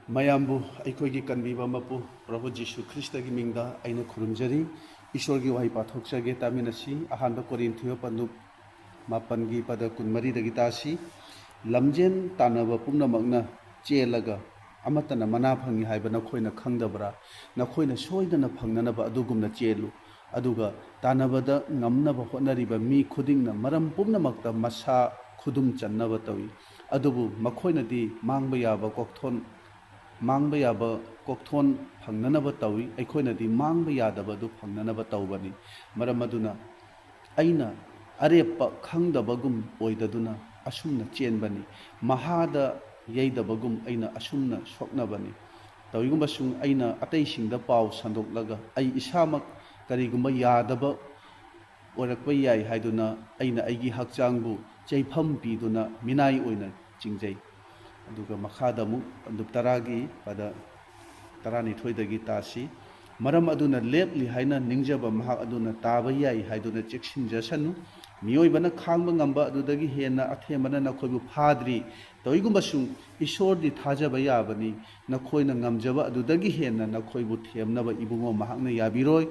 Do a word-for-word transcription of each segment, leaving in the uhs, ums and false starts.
ꯃꯌꯥꯝꯕꯨ ꯑꯩꯈꯣꯏꯒꯤ ꯀꯟꯕꯤꯕ ꯃꯄꯨ ꯄ꯭ꯔꯚꯨ ꯖꯤꯁꯨ ꯈ꯭ꯔꯤꯁꯇꯒꯤ ꯃꯤꯡꯗ ꯑꯩꯅ ꯈꯨꯔꯨꯝꯖꯔꯤ꯫ ꯏꯁꯣꯔꯒꯤ ꯋꯥꯍꯩ ꯄꯥꯊꯣꯛꯆꯒꯦ, ꯇꯥꯃꯤꯟꯅꯁꯤ꯫ ꯑꯍꯥꯟꯕ ꯀꯣꯔꯤꯟꯊꯤꯌꯣ ꯄꯟꯗꯨꯞ ꯃꯥꯄꯟꯒꯤ ꯄꯗ ꯀꯨꯟꯃꯔꯤꯗꯒꯤ ꯇꯥꯁꯤ꯫ "ꯂꯝꯖꯦꯟ ꯇꯥꯟꯅꯕ ꯄꯨꯝꯅꯃꯛꯅ ꯆꯦꯜꯂꯒ ꯑꯃꯠꯇꯅ ꯃꯅꯥ ꯐꯪꯏ ꯍꯥꯏꯕ ꯅꯈꯣꯏꯅ ꯈꯪꯗꯕ꯭ꯔꯥ? ꯅꯈꯣꯏꯅ ꯁꯣꯏꯗꯅ ꯐꯪꯅꯅꯕ ꯑꯗꯨꯒꯨꯝꯅ ꯆꯦꯜꯂꯨ꯫ ꯑꯗꯨꯒ ꯇꯥꯟꯅꯕꯗ ꯉꯝꯅꯕ ꯍꯣꯠꯅꯔꯤꯕ ꯃꯤ ꯈꯨꯗꯤꯡꯅ ꯃꯔꯝ ꯄꯨꯝꯅꯃꯛꯇ ꯃꯁꯥ ꯈꯨꯗꯨꯝ ꯆꯟꯅꯕ ꯇꯧꯏ꯫ ꯑꯗꯨꯕꯨ ꯃꯈꯣꯏꯅꯗꯤ ꯃꯥꯡꯕ ꯌꯥꯕ ꯀꯣꯛꯊꯣꯟ ꯃꯥꯡꯕ ꯌꯥꯕ ꯀꯣꯛꯊꯣꯟ ꯐꯪꯅꯅꯕ ꯇꯧꯏ, ꯑꯩꯈꯣꯏꯅꯗꯤ ꯃꯥꯡꯕ ꯌꯥꯗꯕ ꯑꯗꯨ ꯐꯪꯅꯅꯕ ꯇꯧꯕꯅꯤ꯫ ꯃꯔꯝ ꯑꯗꯨꯅ ꯑꯩꯅ ꯑꯔꯦꯞꯄ ꯈꯪꯗꯕꯒꯨꯝ ꯑꯣꯏꯗꯗꯨꯅ ꯑꯁꯨꯝꯅ ꯆꯦꯟꯕꯅꯤ, ꯃꯍꯥꯗ ꯌꯩꯗꯕꯒꯨꯝ ꯑꯩꯅ ꯑꯁꯨꯝꯅ ꯁꯣꯛꯅꯕꯅꯤ꯫ ꯇꯧꯏꯒꯨꯝꯕꯁꯨꯡ ꯑꯩꯅ ꯑꯇꯩꯁꯤꯡꯗ ꯄꯥꯎ ꯁꯟꯗꯣꯛꯂꯒ ꯑꯩ ꯏꯁꯥꯃꯛ ꯀꯔꯤꯒꯨꯝꯕ ꯌꯥꯗꯕ ꯑꯣꯏꯔꯛꯄ ꯌꯥꯏ ꯍꯥꯏꯗꯨꯅ ꯑꯩꯅ ꯑꯩꯒꯤ ꯍꯛꯆꯥꯡꯕꯨ ꯆꯩꯐꯝ ꯄꯤꯗꯨꯅ ꯃꯤꯅꯥꯏ ꯑꯣꯏꯅ ꯆꯤꯡꯖꯩ"꯫ ꯑꯗꯨꯒ ꯃꯈꯥꯗ ꯑꯃꯨꯛ ꯄꯟꯗꯨꯞ ꯇꯔꯥꯒꯤ ꯄꯗ ꯇꯔꯥꯅꯤꯊꯣꯏꯗꯒꯤ ꯇꯥꯁꯤ꯫ "ꯃꯔꯝ ꯑꯗꯨꯅ ꯂꯦꯞꯂꯤ ꯍꯥꯏꯅ ꯅꯤꯡꯖꯕ ꯃꯍꯥꯛ ꯑꯗꯨꯅ ꯇꯥꯕ ꯌꯥꯏ ꯍꯥꯏꯗꯨꯅ ꯆꯦꯛꯁꯤꯟꯖꯁꯅꯨ꯫ ꯃꯤꯑꯣꯏꯕꯅ ꯈꯥꯡꯕ ꯉꯝꯕ ꯑꯗꯨꯗꯒꯤ ꯍꯦꯟꯅ ꯑꯊꯦꯝꯕꯅ ꯅꯈꯣꯏꯕꯨ ꯐꯥꯗ꯭ꯔꯤ꯫ ꯇꯧꯏꯒꯨꯝꯕꯁꯨ ꯏꯁꯣꯔꯗꯤ ꯊꯥꯖꯕ ꯌꯥꯕꯅꯤ꯫ ꯅꯈꯣꯏꯅ ꯉꯝꯖꯕ ꯑꯗꯨꯗꯒꯤ ꯍꯦꯟꯅ ꯅꯈꯣꯏꯕꯨ ꯊꯦꯝꯅꯕ ꯏꯕꯨꯡꯉꯣ ꯃꯍꯥꯛꯅ ꯌꯥꯕꯤꯔꯣꯏ꯫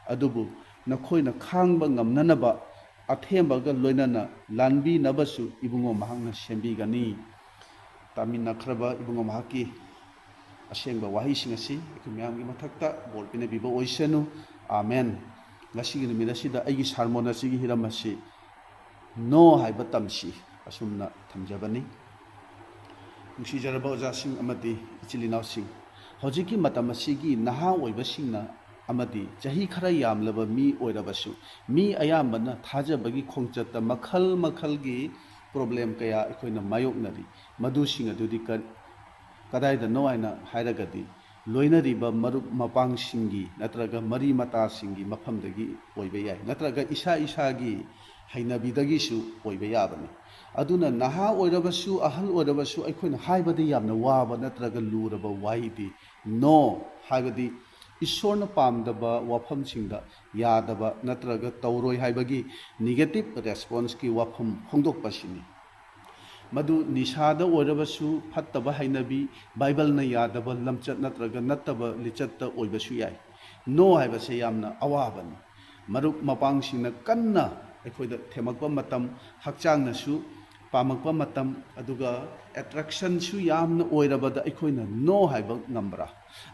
ꯑꯗꯨꯕꯨ ꯅꯈꯣꯏꯅ ꯈꯥꯡꯕ ꯉꯝꯅꯅꯕ ꯑꯊꯦꯝꯕꯒ ꯂꯣꯏꯅꯅ ꯂꯥꯟꯕꯤꯅꯕꯁꯨ ꯏꯕꯨꯡꯉꯣ ꯃꯍꯥꯛꯅ ꯁꯦꯝꯕꯤꯒꯅꯤ"꯫ ꯇꯥꯃꯤꯟꯅꯈ꯭ꯔꯕ ꯏꯕꯨꯡꯉꯣ ꯃꯍꯥꯛꯀꯤ ꯑꯁꯦꯡꯕ ꯋꯥꯍꯩꯁꯤꯡ ꯑꯁꯤ ꯑꯩꯈꯣꯏ ꯃꯌꯥꯝꯒꯤ ꯃꯊꯛꯇ ꯕꯣꯔ ꯄꯤꯅꯕꯤꯕ ꯑꯣꯏꯁꯅꯨ꯫ ꯑꯥꯃꯦꯟ꯫ ꯉꯁꯤꯒꯤ ꯅꯨꯃꯤꯠ ꯑꯁꯤꯗ ꯑꯩꯒꯤ ꯁꯥꯔꯃꯣꯟ ꯑꯁꯤꯒꯤ ꯍꯤꯔꯝ ꯑꯁꯤ "ꯅꯣ" ꯍꯥꯏꯕ ꯇꯝꯁꯤ ꯑꯁꯨꯝꯅ ꯊꯝꯖꯕꯅꯤ꯫ ꯅꯨꯡꯁꯤꯖꯔꯕ ꯑꯣꯖꯥꯁꯤꯡ ꯑꯃꯗꯤ ꯏꯆꯤꯜ ꯏꯅꯥꯎꯁꯤꯡ, ꯍꯧꯖꯤꯛꯀꯤ ꯃꯇꯝ ꯑꯁꯤꯒꯤ ꯅꯍꯥ ꯑꯣꯏꯕꯁꯤꯡꯅ ꯑꯃꯗꯤ ꯆꯍꯤ ꯈꯔ ꯌꯥꯝꯂꯕ ꯃꯤ ꯑꯣꯏꯔꯕꯁꯨ, ꯃꯤ ꯑꯌꯥꯝꯕꯅ ꯊꯥꯖꯕꯒꯤ ꯈꯣꯡꯆꯠꯇ ꯃꯈꯜ ꯃꯈꯜꯒꯤ ꯄ꯭ꯔꯣꯕ꯭ꯂꯦꯝ ꯀꯌꯥ ꯑꯩꯈꯣꯏꯅ ꯃꯥꯌꯣꯛꯅꯔꯤ꯫ ꯃꯗꯨꯁꯤꯡ ꯑꯗꯨꯗꯤ ꯀ-, ꯀꯗꯥꯏꯗꯅꯣ ꯍꯥꯏꯅ ꯍꯥꯏꯔꯒꯗꯤ, ꯂꯣꯏꯅꯔꯤꯕ ꯃꯔꯨꯞ ꯃꯄꯥꯡꯁꯤꯡꯒꯤ ꯅꯠꯇ꯭ꯔꯒ ꯃꯔꯤ ꯃꯇꯥꯁꯤꯡꯒꯤ ꯃꯐꯝꯗꯒꯤ ꯑꯣꯏꯕ ꯌꯥꯏ, ꯅꯠꯇ꯭ꯔꯒ ꯏꯁꯥ ꯏꯁꯥꯒꯤ ꯍꯩꯅꯕꯤꯗꯒꯤꯁꯨ ꯑꯣꯏꯕ ꯌꯥꯕꯅꯤ꯫ ꯑꯗꯨꯅ ꯅꯍꯥ ꯑꯣꯏꯔꯕꯁꯨ, ꯑꯍꯜ ꯑꯣꯏꯔꯕꯁꯨ, ꯑꯩꯈꯣꯏꯅ ꯍꯥꯏꯕꯗ ꯌꯥꯝꯅ ꯋꯥꯕ ꯅꯠꯇ꯭ꯔꯒ ꯂꯨꯔꯕ ꯋꯥꯍꯩꯗꯤ "ꯅꯣ" ꯍꯥꯏꯕꯗꯤ ꯏꯁꯣꯔꯅ ꯄꯥꯝꯗꯕ ꯋꯥꯐꯝꯁꯤꯡꯗ ꯌꯥꯗꯕ ꯅꯠꯇ꯭ꯔꯒ ꯇꯧꯔꯣꯏ ꯍꯥꯏꯕꯒꯤ ꯅꯦꯒꯦꯇꯤꯚ ꯔꯦꯁꯄꯣꯟꯁꯀꯤ ꯋꯥꯐꯝ ꯐꯣꯡꯗꯣꯛꯄꯁꯤꯅꯤ꯫ ꯃꯗꯨ ꯅꯤꯁꯥꯗ ꯑꯣꯏꯔꯕꯁꯨ, ꯐꯠꯇꯕ ꯍꯩꯅꯕꯤ, ꯕꯥꯏꯕꯜꯅ ꯌꯥꯗꯕ ꯂꯝꯆꯠ ꯅꯠꯇ꯭ꯔꯒ ꯅꯠꯇꯕ ꯂꯤꯆꯠꯇ ꯑꯣꯏꯕꯁꯨ ꯌꯥꯏ꯫ No ꯍꯥꯏꯕꯁꯦ ꯌꯥꯝꯅ ꯑꯋꯥꯕꯅꯤ꯫ ꯃꯔꯨꯞ ꯃꯄꯥꯡꯁꯤꯡꯅ ꯀꯟꯅ ꯑꯩꯈꯣꯏꯗ ꯊꯦꯝꯃꯛꯄ ꯃꯇꯝ, ꯍꯛꯆꯥꯡꯅꯁꯨ ꯄꯥꯝꯃꯛꯄ ꯃꯇꯝ, ꯑꯗꯨꯒ attractionꯁꯨ ꯌꯥꯝꯅ ꯑꯣꯏꯔꯕꯗ ꯑꯩꯈꯣꯏꯅ no ꯍꯥꯏꯕ ꯉꯝꯕ꯭ꯔꯥ?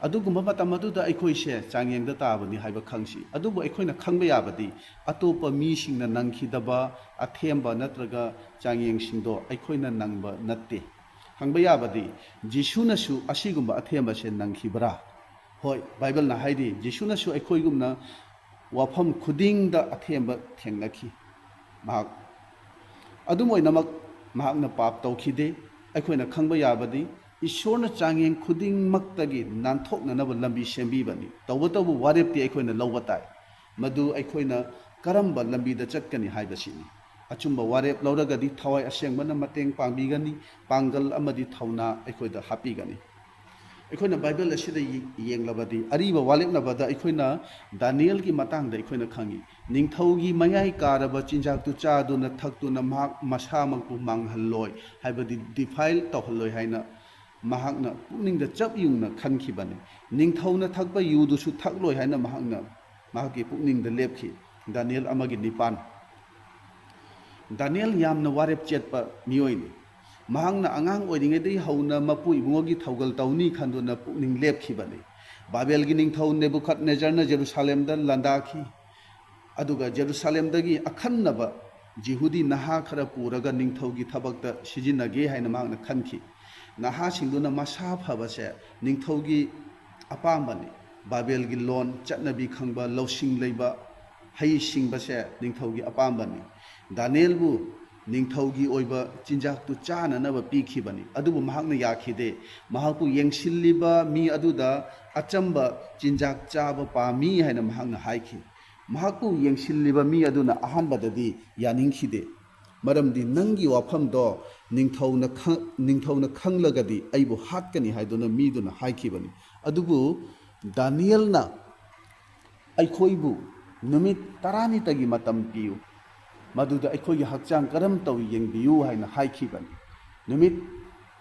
ꯑꯗꯨꯒꯨꯝꯕ ꯃꯇꯝ ꯑꯗꯨꯗ ꯑꯩꯈꯣꯏꯁꯦ ꯆꯥꯡꯌꯦꯡꯗ ꯇꯥꯕꯅꯤ ꯍꯥꯏꯕ ꯈꯪꯁꯤ꯫ ꯑꯗꯨꯕꯨ ꯑꯩꯈꯣꯏꯅ ꯈꯪꯕ ꯌꯥꯕꯗꯤ, ꯑꯇꯣꯞꯄ ꯃꯤꯁꯤꯡꯅ ꯅꯪꯈꯤꯗꯕ ꯑꯊꯦꯝꯕ ꯅꯠꯇ꯭ꯔꯒ ꯆꯥꯡꯌꯦꯡꯁꯤꯡꯗꯣ ꯑꯩꯈꯣꯏꯅ ꯅꯪꯕ ꯅꯠꯇꯦ꯫ ꯍꯪꯕ ꯌꯥꯕꯗꯤ, ꯖꯤꯁꯨꯅꯁꯨ ꯑꯁꯤꯒꯨꯝꯕ ꯑꯊꯦꯝꯕꯁꯦ ꯅꯪꯈꯤꯕ꯭ꯔꯥ? ꯍꯣꯏ, ꯕꯥꯏꯕꯜꯅ ꯍꯥꯏꯔꯤ, ꯖꯤꯁꯨꯅꯁꯨ ꯑꯩꯈꯣꯏꯒꯨꯝꯅ ꯋꯥꯐꯝ ꯈꯨꯗꯤꯡꯗ ꯑꯊꯦꯝꯕ ꯊꯦꯡꯅꯈꯤ꯫ ꯃꯍꯥꯛ ꯑꯗꯨꯝ ꯑꯣꯏꯅꯃꯛ, ꯃꯍꯥꯛꯅ ꯄꯥꯞ ꯇꯧꯈꯤꯗꯦ꯫ ꯑꯩꯈꯣꯏꯅ ꯈꯪꯕ ꯌꯥꯕꯗꯤ, ꯏꯁꯣꯔꯅ ꯆꯥꯡꯌꯦꯡ ꯈꯨꯗꯤꯡꯃꯛꯇꯒꯤ ꯅꯥꯟꯊꯣꯛꯅꯅꯕ ꯂꯝꯕꯤ ꯁꯦꯝꯕꯤꯕꯅꯤ꯫ ꯇꯧꯕꯇꯕꯨ, ꯋꯥꯔꯦꯞꯇꯤ ꯑꯩꯈꯣꯏꯅ ꯂꯧꯕ ꯇꯥꯏ꯫ ꯃꯗꯨ ꯑꯩꯈꯣꯏꯅ ꯀꯔꯝꯕ ꯂꯝꯕꯤꯗ ꯆꯠꯀꯅꯤ ꯍꯥꯏꯕꯁꯤꯅꯤ꯫ ꯑꯆꯨꯝꯕ ꯋꯥꯔꯦꯞ ꯂꯧꯔꯒꯗꯤ, ꯊꯋꯥꯏ ꯑꯁꯦꯡꯕꯅ ꯃꯇꯦꯡ ꯄꯥꯡꯕꯤꯒꯅꯤ, ꯄꯥꯡꯒꯜ ꯑꯃꯗꯤ ꯊꯧꯅꯥ ꯑꯩꯈꯣꯏꯗ ꯍꯥꯞꯄꯤꯒꯅꯤ꯫ ꯑꯩꯈꯣꯏꯅ ꯕꯥꯏꯕꯜ ꯑꯁꯤꯗ ꯌꯦ-, ꯌꯦꯡꯂꯕꯗꯤ, ꯑꯔꯤꯕ ꯋꯥꯔꯦꯞꯅꯕꯗ ꯑꯩꯈꯣꯏꯅ ꯗꯥꯅꯤꯌꯦꯜꯒꯤ ꯃꯇꯥꯡꯗ ꯑꯩꯈꯣꯏꯅ ꯈꯪꯏ꯫ ꯅꯤꯡꯊꯧꯒꯤ ꯃꯌꯥꯏ ꯀꯥꯔꯕ ꯆꯤꯟꯖꯥꯛꯇꯨ ꯆꯥꯗꯨꯅ ꯊꯛꯇꯨꯅ ꯃꯍꯥꯛ ꯃꯁꯥꯃꯛꯄꯨ ꯃꯥꯡꯍꯜꯂꯣꯏ, ꯍꯥꯏꯕꯗꯤ defile ꯇꯧꯍꯜꯂꯣꯏ ꯍꯥꯏꯅ ꯃꯍꯥꯛꯅ ꯄꯨꯛꯅꯤꯡꯗ ꯆꯞ ꯌꯨꯡꯅ ꯈꯟꯈꯤꯕꯅꯤ꯫ ꯅꯤꯡꯊꯧꯅ ꯊꯛꯄ ꯌꯨꯗꯨꯁꯨ ꯊꯛꯂꯣꯏ ꯍꯥꯏꯅ ꯃꯍꯥꯛꯅ ꯃꯍꯥꯛꯀꯤ ꯄꯨꯛꯅꯤꯡꯗ ꯂꯦꯞꯈꯤ꯫ ꯗꯥꯅꯤꯌꯦꯜ ꯑꯃꯒꯤ ꯅꯤꯄꯥꯟ꯫ ꯗꯥꯅꯤꯌꯦꯜ ꯌꯥꯝꯅ ꯋꯥꯔꯦꯞ ꯆꯦꯠꯄ ꯃꯤꯑꯣꯏꯅꯤ꯫ ꯃꯍꯥꯛꯅ ꯑꯉꯥꯡ ꯑꯣꯏꯔꯤꯉꯩꯗꯒꯤ ꯍꯧꯅ ꯃꯄꯨ ꯏꯕꯨꯡꯉꯣꯒꯤ ꯊꯧꯒꯜ ꯇꯧꯅꯤ ꯈꯟꯗꯨꯅ ꯄꯨꯛꯅꯤꯡ ꯂꯦꯞꯈꯤꯕꯅꯤ꯫ ꯕꯥꯕꯦꯜꯒꯤ ꯅꯤꯡꯊꯧ ꯅꯦꯕꯨꯈꯗꯅꯦꯖꯔꯅ ꯖꯦꯔꯨꯁꯥꯂꯦꯝꯗ ꯂꯥꯟꯗꯥꯈꯤ꯫ ꯑꯗꯨꯒ ꯖꯦꯔꯨꯁꯥꯂꯦꯝꯗꯒꯤ ꯑꯈꯟꯅꯕ ꯖꯤꯍꯨꯗꯤ ꯅꯍꯥ ꯈꯔ ꯄꯨꯔꯒ ꯅꯤꯡꯊꯧꯒꯤ ꯊꯕꯛꯇ ꯁꯤꯖꯤꯟꯅꯒꯦ ꯍꯥꯏꯅ ꯃꯍꯥꯛꯅ ꯈꯟꯈꯤ꯫ ꯅꯍꯥꯁꯤꯡꯗꯨꯅ ꯃꯁꯥ ꯐꯕꯁꯦ ꯅꯤꯡꯊꯧꯒꯤ ꯑꯄꯥꯝꯕꯅꯤ꯫ ꯕꯥꯕꯦꯜꯒꯤ ꯂꯣꯟ, ꯆꯠꯅꯕꯤ ꯈꯪꯕ, ꯂꯧꯁꯤꯡ ꯂꯩꯕ, ꯍꯩꯁꯤꯡꯕꯁꯦ ꯅꯤꯡꯊꯧꯒꯤ ꯑꯄꯥꯝꯕꯅꯤ꯫ ꯗꯥꯅꯤꯌꯦꯜꯕꯨ ꯅꯤꯡꯊꯧꯒꯤ ꯑꯣꯏꯕ ꯆꯤꯟꯖꯥꯛꯇꯨ ꯆꯥꯅꯅꯕ ꯄꯤꯈꯤꯕꯅꯤ, ꯑꯗꯨꯕꯨ ꯃꯍꯥꯛꯅ ꯌꯥꯈꯤꯗꯦ꯫ ꯃꯍꯥꯛꯄꯨ ꯌꯦꯡꯁꯤꯜꯂꯤꯕ ꯃꯤ ꯑꯗꯨꯗ ꯑꯆꯝꯕ ꯆꯤꯟꯖꯥꯛ ꯆꯥꯕ ꯄꯥꯝꯃꯤ ꯍꯥꯏꯅ ꯃꯍꯥꯛꯅ ꯍꯥꯏꯈꯤ꯫ ꯃꯍꯥꯛꯄꯨ ꯌꯦꯡꯁꯤꯜꯂꯤꯕ ꯃꯤ ꯑꯗꯨꯅ ꯑꯍꯥꯟꯕꯗꯗꯤ ꯌꯥꯅꯤꯡꯈꯤꯗꯦ, ꯃꯔꯝꯗꯤ "ꯅꯪꯒꯤ ꯋꯥꯐꯝꯗꯣ ꯅꯤꯡꯊꯧꯅ ꯈ-, ꯅꯤꯡꯊꯧꯅ ꯈꯪꯂꯒꯗꯤ ꯑꯩꯕꯨ ꯍꯥꯠꯀꯅꯤ" ꯍꯥꯏꯗꯨꯅ ꯃꯤꯗꯨꯅ ꯍꯥꯏꯈꯤꯕꯅꯤ꯫ ꯑꯗꯨꯕꯨ ꯗꯥꯅꯤꯌꯦꯜꯅ ꯑꯩꯈꯣꯏꯕꯨ ꯅꯨꯃꯤꯠ ꯇꯔꯥꯅꯤꯇꯒꯤ ꯃꯇꯝ ꯄꯤꯌꯨ, ꯃꯗꯨꯗ ꯑꯩꯈꯣꯏꯒꯤ ꯍꯛꯆꯥꯡ ꯀꯔꯝ ꯇꯧꯏ ꯌꯦꯡꯕꯤꯌꯨ ꯍꯥꯏꯅ ꯍꯥꯏꯈꯤꯕꯅꯤ꯫ ꯅꯨꯃꯤꯠ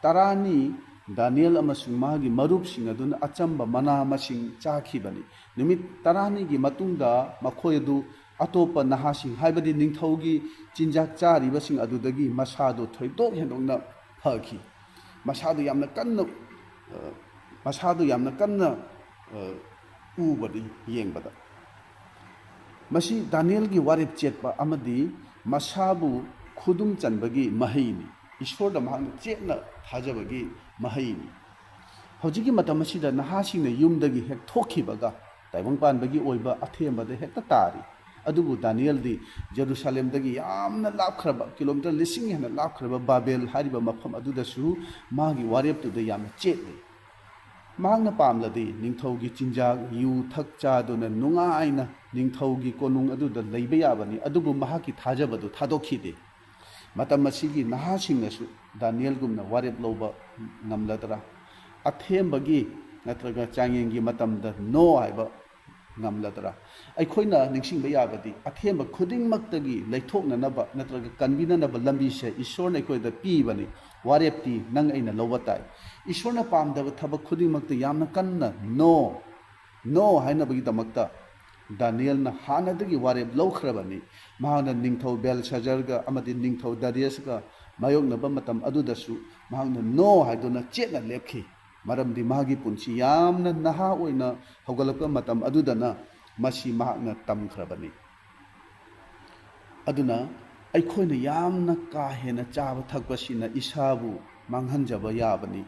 ꯇꯔꯥꯅꯤ ꯗꯥꯅꯤꯌꯦꯜ ꯑꯃꯁꯨꯡ ꯃꯥꯒꯤ ꯃꯔꯨꯞꯁꯤꯡ ꯑꯗꯨꯅ ꯑꯆꯝꯕ ꯃꯅꯥ ꯃꯁꯤꯡ ꯆꯥꯈꯤꯕꯅꯤ꯫ ꯅꯨꯃꯤꯠ ꯇꯔꯥꯅꯤꯒꯤ ꯃꯇꯨꯡꯗ ꯃꯈꯣꯏ ꯑꯗꯨ ꯑꯇꯣꯞꯄ ꯅꯍꯥꯁꯤꯡ, ꯍꯥꯏꯕꯗꯤ ꯅꯤꯡꯊꯧꯒꯤ ꯆꯤꯟꯖꯥꯛ ꯆꯥꯔꯤꯕꯁꯤꯡ ꯑꯗꯨꯗꯒꯤ ꯃꯁꯥꯗꯨ ꯊꯣꯏꯗꯣꯛ ꯍꯦꯟꯗꯣꯛꯅ ꯐꯈꯤ꯫ ꯃꯁꯥꯗꯨ ꯌꯥꯝꯅ ꯀꯟꯅ, ꯑ, ꯃꯁꯥꯗꯨ ꯌꯥꯝꯅ ꯀꯟꯅ, ꯑ, ꯎꯕꯅꯤ ꯌꯦꯡꯕꯗ꯫ ꯃꯁꯤ ꯗꯥꯅꯤꯌꯦꯜꯒꯤ ꯋꯥꯔꯦꯞ ꯆꯦꯠꯄ ꯑꯃꯗꯤ ꯃꯁꯥꯕꯨ ꯈꯨꯗꯨꯝ ꯆꯟꯕꯒꯤ ꯃꯍꯩꯅꯤ꯫ ꯏꯁꯣꯔꯗ ꯃꯍꯥꯛꯅ ꯆꯦꯠꯅ ꯊꯥꯖꯕꯒꯤ ꯃꯍꯩꯅꯤ꯫ ꯍꯧꯖꯤꯛꯀꯤ ꯃꯇꯝ ꯑꯁꯤꯗ ꯅꯍꯥꯁꯤꯡꯅ ꯌꯨꯝꯗꯒꯤ ꯍꯦꯛ ꯊꯣꯛꯈꯤꯕꯒ ꯇꯥꯏꯕꯪ ꯄꯥꯟꯕꯒꯤ ꯑꯣꯏꯕ ꯑꯊꯦꯝꯕꯗ ꯍꯦꯛꯇ ꯇꯥꯔꯤ꯫ ꯑꯗꯨꯕꯨ ꯗꯥꯅꯤꯌꯦꯜꯗꯤ ꯖꯦꯔꯨꯁꯥꯂꯦꯝꯗꯒꯤ ꯌꯥꯝꯅ ꯂꯥꯞꯈ꯭ꯔꯕ, ꯀꯤꯂꯣꯃꯤꯇꯔ ꯂꯤꯁꯤꯡ ꯍꯦꯟꯅ ꯂꯥꯞꯈ꯭ꯔꯕ ꯕꯥꯕꯦꯜ ꯍꯥꯏꯔꯤꯕ ꯃꯐꯝ ꯑꯗꯨꯗꯁꯨ ꯃꯥꯒꯤ ꯋꯥꯔꯦꯞꯇꯨꯗ ꯌꯥꯝꯅ ꯆꯦꯠꯂꯤ꯫ ꯃꯍꯥꯛꯅ ꯄꯥꯝꯂꯗꯤ ꯅꯤꯡꯊꯧꯒꯤ ꯆꯤꯟꯖꯥꯛ, ꯌꯨ ꯊꯛ ꯆꯥꯗꯨꯅ ꯅꯨꯡꯉꯥꯏꯅ ꯅꯤꯡꯊꯧꯒꯤ ꯀꯣꯅꯨꯡ ꯑꯗꯨꯗ ꯂꯩꯕ ꯌꯥꯕꯅꯤ, ꯑꯗꯨꯕꯨ ꯃꯍꯥꯛꯀꯤ ꯊꯥꯖꯕꯗꯨ ꯊꯥꯗꯣꯛꯈꯤꯗꯦ꯫ ꯃꯇꯝ ꯑꯁꯤꯒꯤ ꯅꯍꯥꯁꯤꯡꯅꯁꯨ ꯗꯥꯅꯤꯌꯦꯜꯒꯨꯝꯅ ꯋꯥꯔꯦꯞ ꯂꯧꯕ ꯉꯝꯂꯗ꯭ꯔꯥ? ꯑꯊꯦꯝꯕꯒꯤ ꯅꯠꯇ꯭ꯔꯒ ꯆꯥꯡꯌꯦꯡꯒꯤ ꯃꯇꯝꯗ "ꯅꯣ" ꯍꯥꯏꯕ ꯉꯝꯂꯗ꯭ꯔꯥ? ꯑꯩꯈꯣꯏꯅ ꯅꯤꯡꯁꯤꯡꯕ ꯌꯥꯕꯗꯤ, ꯑꯊꯦꯝꯕ ꯈꯨꯗꯤꯡꯃꯛꯇꯒꯤ ꯂꯩꯊꯣꯛꯅꯅꯕ ꯅꯠꯇ꯭ꯔꯒ ꯀꯟꯕꯤꯅꯅꯕ ꯂꯝꯕꯤꯁꯦ ꯏꯁꯣꯔꯅ ꯑꯩꯈꯣꯏꯗ ꯄꯤꯕꯅꯤ꯫ ꯋꯥꯔꯦꯞꯇꯤ ꯅꯪ ꯑꯩꯅ ꯂꯧꯕ ꯇꯥꯏ꯫ ꯏꯁꯣꯔꯅ ꯄꯥꯝꯗꯕ ꯊꯕꯛ ꯈꯨꯗꯤꯡꯃꯛꯇ ꯌꯥꯝꯅ ꯀꯟꯅ "ꯅꯣ, ꯅꯣ" ꯍꯥꯏꯅꯕꯒꯤꯗꯃꯛꯇ ꯗꯥꯅꯤꯌꯦꯜꯅ ꯍꯥꯟꯅꯗꯒꯤ ꯋꯥꯔꯦꯞ ꯂꯧꯈ꯭ꯔꯕꯅꯤ꯫ ꯃꯍꯥꯛꯅ ꯅꯤꯡꯊꯧ ꯕꯦꯜꯁꯥꯖꯔꯒ ꯑꯃꯗꯤ ꯅꯤꯡꯊꯧ ꯗꯥꯔꯤꯌꯁꯀ ꯃꯥꯌꯣꯛꯅꯕ ꯃꯇꯝ ꯑꯗꯨꯗꯁꯨ ꯃꯍꯥꯛꯅ "ꯅꯣ" ꯍꯥꯏꯗꯨꯅ ꯆꯦꯠꯅ ꯂꯦꯞꯈꯤ, ꯃꯔꯝꯗꯤ ꯃꯍꯥꯛꯀꯤ ꯄꯨꯟꯁꯤ ꯌꯥꯝꯅ ꯅꯍꯥ ꯑꯣꯏꯅ ꯍꯧꯒꯠꯂꯛꯄ ꯃꯇꯝ ꯑꯗꯨꯗꯅ ꯃꯁꯤ ꯃꯍꯥꯛꯅ ꯇꯝꯈ꯭ꯔꯕꯅꯤ꯫ ꯑꯗꯨꯅ ꯑꯩꯈꯣꯏꯅ ꯌꯥꯝꯅ ꯀꯥ ꯍꯦꯟꯅ ꯆꯥꯕ ꯊꯛꯄꯁꯤꯅ ꯏꯁꯥꯕꯨ ꯃꯥꯡꯍꯟꯖꯕ ꯌꯥꯕꯅꯤ꯫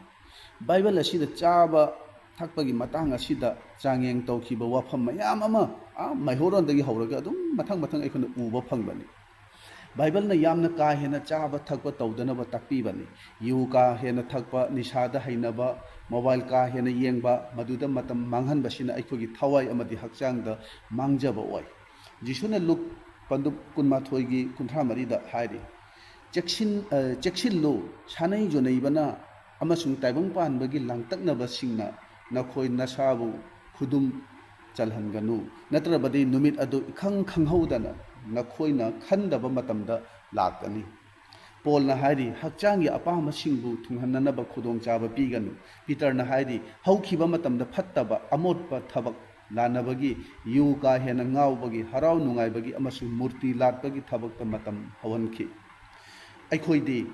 ꯕꯥꯏꯕꯜ ꯑꯁꯤꯗ ꯆꯥꯕ ꯊꯛꯄꯒꯤ ꯃꯇꯥꯡ ꯑꯁꯤꯗ ꯆꯥꯡꯌꯦꯡ ꯇꯧꯈꯤꯕ ꯋꯥꯐꯝ ꯃꯌꯥꯝ ꯑꯃ, ꯑꯥ, ꯃꯩꯍꯧꯔꯣꯟꯗꯒꯤ ꯍꯧꯔꯒ ꯑꯗꯨꯝ ꯃꯊꯪ ꯃꯊꯪ ꯑꯩꯈꯣꯏꯅ ꯎꯕ ꯐꯪꯕꯅꯤ꯫ ꯕꯥꯏꯕꯜꯅ ꯌꯥꯝꯅ ꯀꯥ ꯍꯦꯟꯅ ꯆꯥꯕ ꯊꯛꯄ ꯇꯧꯗꯅꯕ ꯇꯥꯛꯄꯤꯕꯅꯤ꯫ ꯌꯨ ꯀꯥ ꯍꯦꯟꯅ ꯊꯛꯄ, ꯅꯤꯁꯥꯗ ꯍꯩꯅꯕ, ꯃꯣꯕꯥꯏꯜ ꯀꯥ ꯍꯦꯟꯅ ꯌꯦꯡꯕ, ꯃꯗꯨꯗ ꯃꯇꯝ ꯃꯥꯡꯍꯟꯕꯁꯤꯅ ꯑꯩꯈꯣꯏꯒꯤ ꯊꯋꯥꯏ ꯑꯃꯗꯤ ꯍꯛꯆꯥꯡꯗ ꯃꯥꯡꯖꯕ ꯑꯣꯏ꯫ ꯖꯤꯁꯨꯅ ꯂꯨꯛ ꯄꯟꯗꯨꯞ ꯀꯨꯟꯃꯥꯊꯣꯏꯒꯤ ꯀꯨꯟꯊ꯭ꯔꯥ ꯃꯔꯤꯗ ꯍꯥꯏꯔꯤ, "ꯆꯦꯛꯁꯤꯟ-, ꯑ, ꯆꯦꯛꯁꯤꯜꯂꯨ, ꯁꯥꯅꯩ ꯌꯨꯅꯩꯕꯅ ꯑꯃꯁꯨꯡ ꯇꯥꯏꯕꯪ ꯄꯥꯟꯕꯒꯤ ꯂꯥꯡꯇꯛꯅꯕꯁꯤꯡꯅ ꯅꯈꯣꯏ ꯅꯁꯥꯕꯨ ꯈꯨꯗꯨꯝ ꯆꯜꯍꯟꯒꯅꯨ, ꯅꯠꯇ꯭ꯔꯕꯗꯤ ꯅꯨꯃꯤꯠ ꯑꯗꯨ ꯏꯈꯪ ꯈꯪꯍꯧꯗꯅ ꯅꯈꯣꯏꯅ ꯈꯟꯗꯕ ꯃꯇꯝꯗ ꯂꯥꯛꯀꯅꯤ"꯫ ꯄꯣꯜꯅ ꯍꯥꯏꯔꯤ, ꯍꯛꯆꯥꯡꯒꯤ ꯑꯄꯥꯝꯕꯁꯤꯡꯕꯨ ꯊꯨꯡꯍꯟꯅꯅꯕ ꯈꯨꯗꯣꯡꯆꯥꯕ ꯄꯤꯒꯅꯨ꯫ ꯄꯤꯇꯔꯅ ꯍꯥꯏꯔꯤ, ꯍꯧꯈꯤꯕ ꯃꯇꯝꯗ ꯐꯠꯇꯕ ꯑꯃꯣꯠꯄ ꯊꯕꯛ ꯂꯥꯟꯅꯕꯒꯤ, ꯌꯨ ꯀꯥ ꯍꯦꯟꯅ ꯉꯥꯎꯕꯒꯤ, ꯍꯔꯥꯎ ꯅꯨꯡꯉꯥꯏꯕꯒꯤ ꯑꯃꯁꯨꯡ ꯃꯨꯔꯇꯤ ꯂꯥꯠꯄꯒꯤ ꯊꯕꯛꯇ ꯃꯇꯝ ꯍꯧꯍꯟꯈꯤ꯫ ꯑꯩꯈꯣꯏꯗꯤ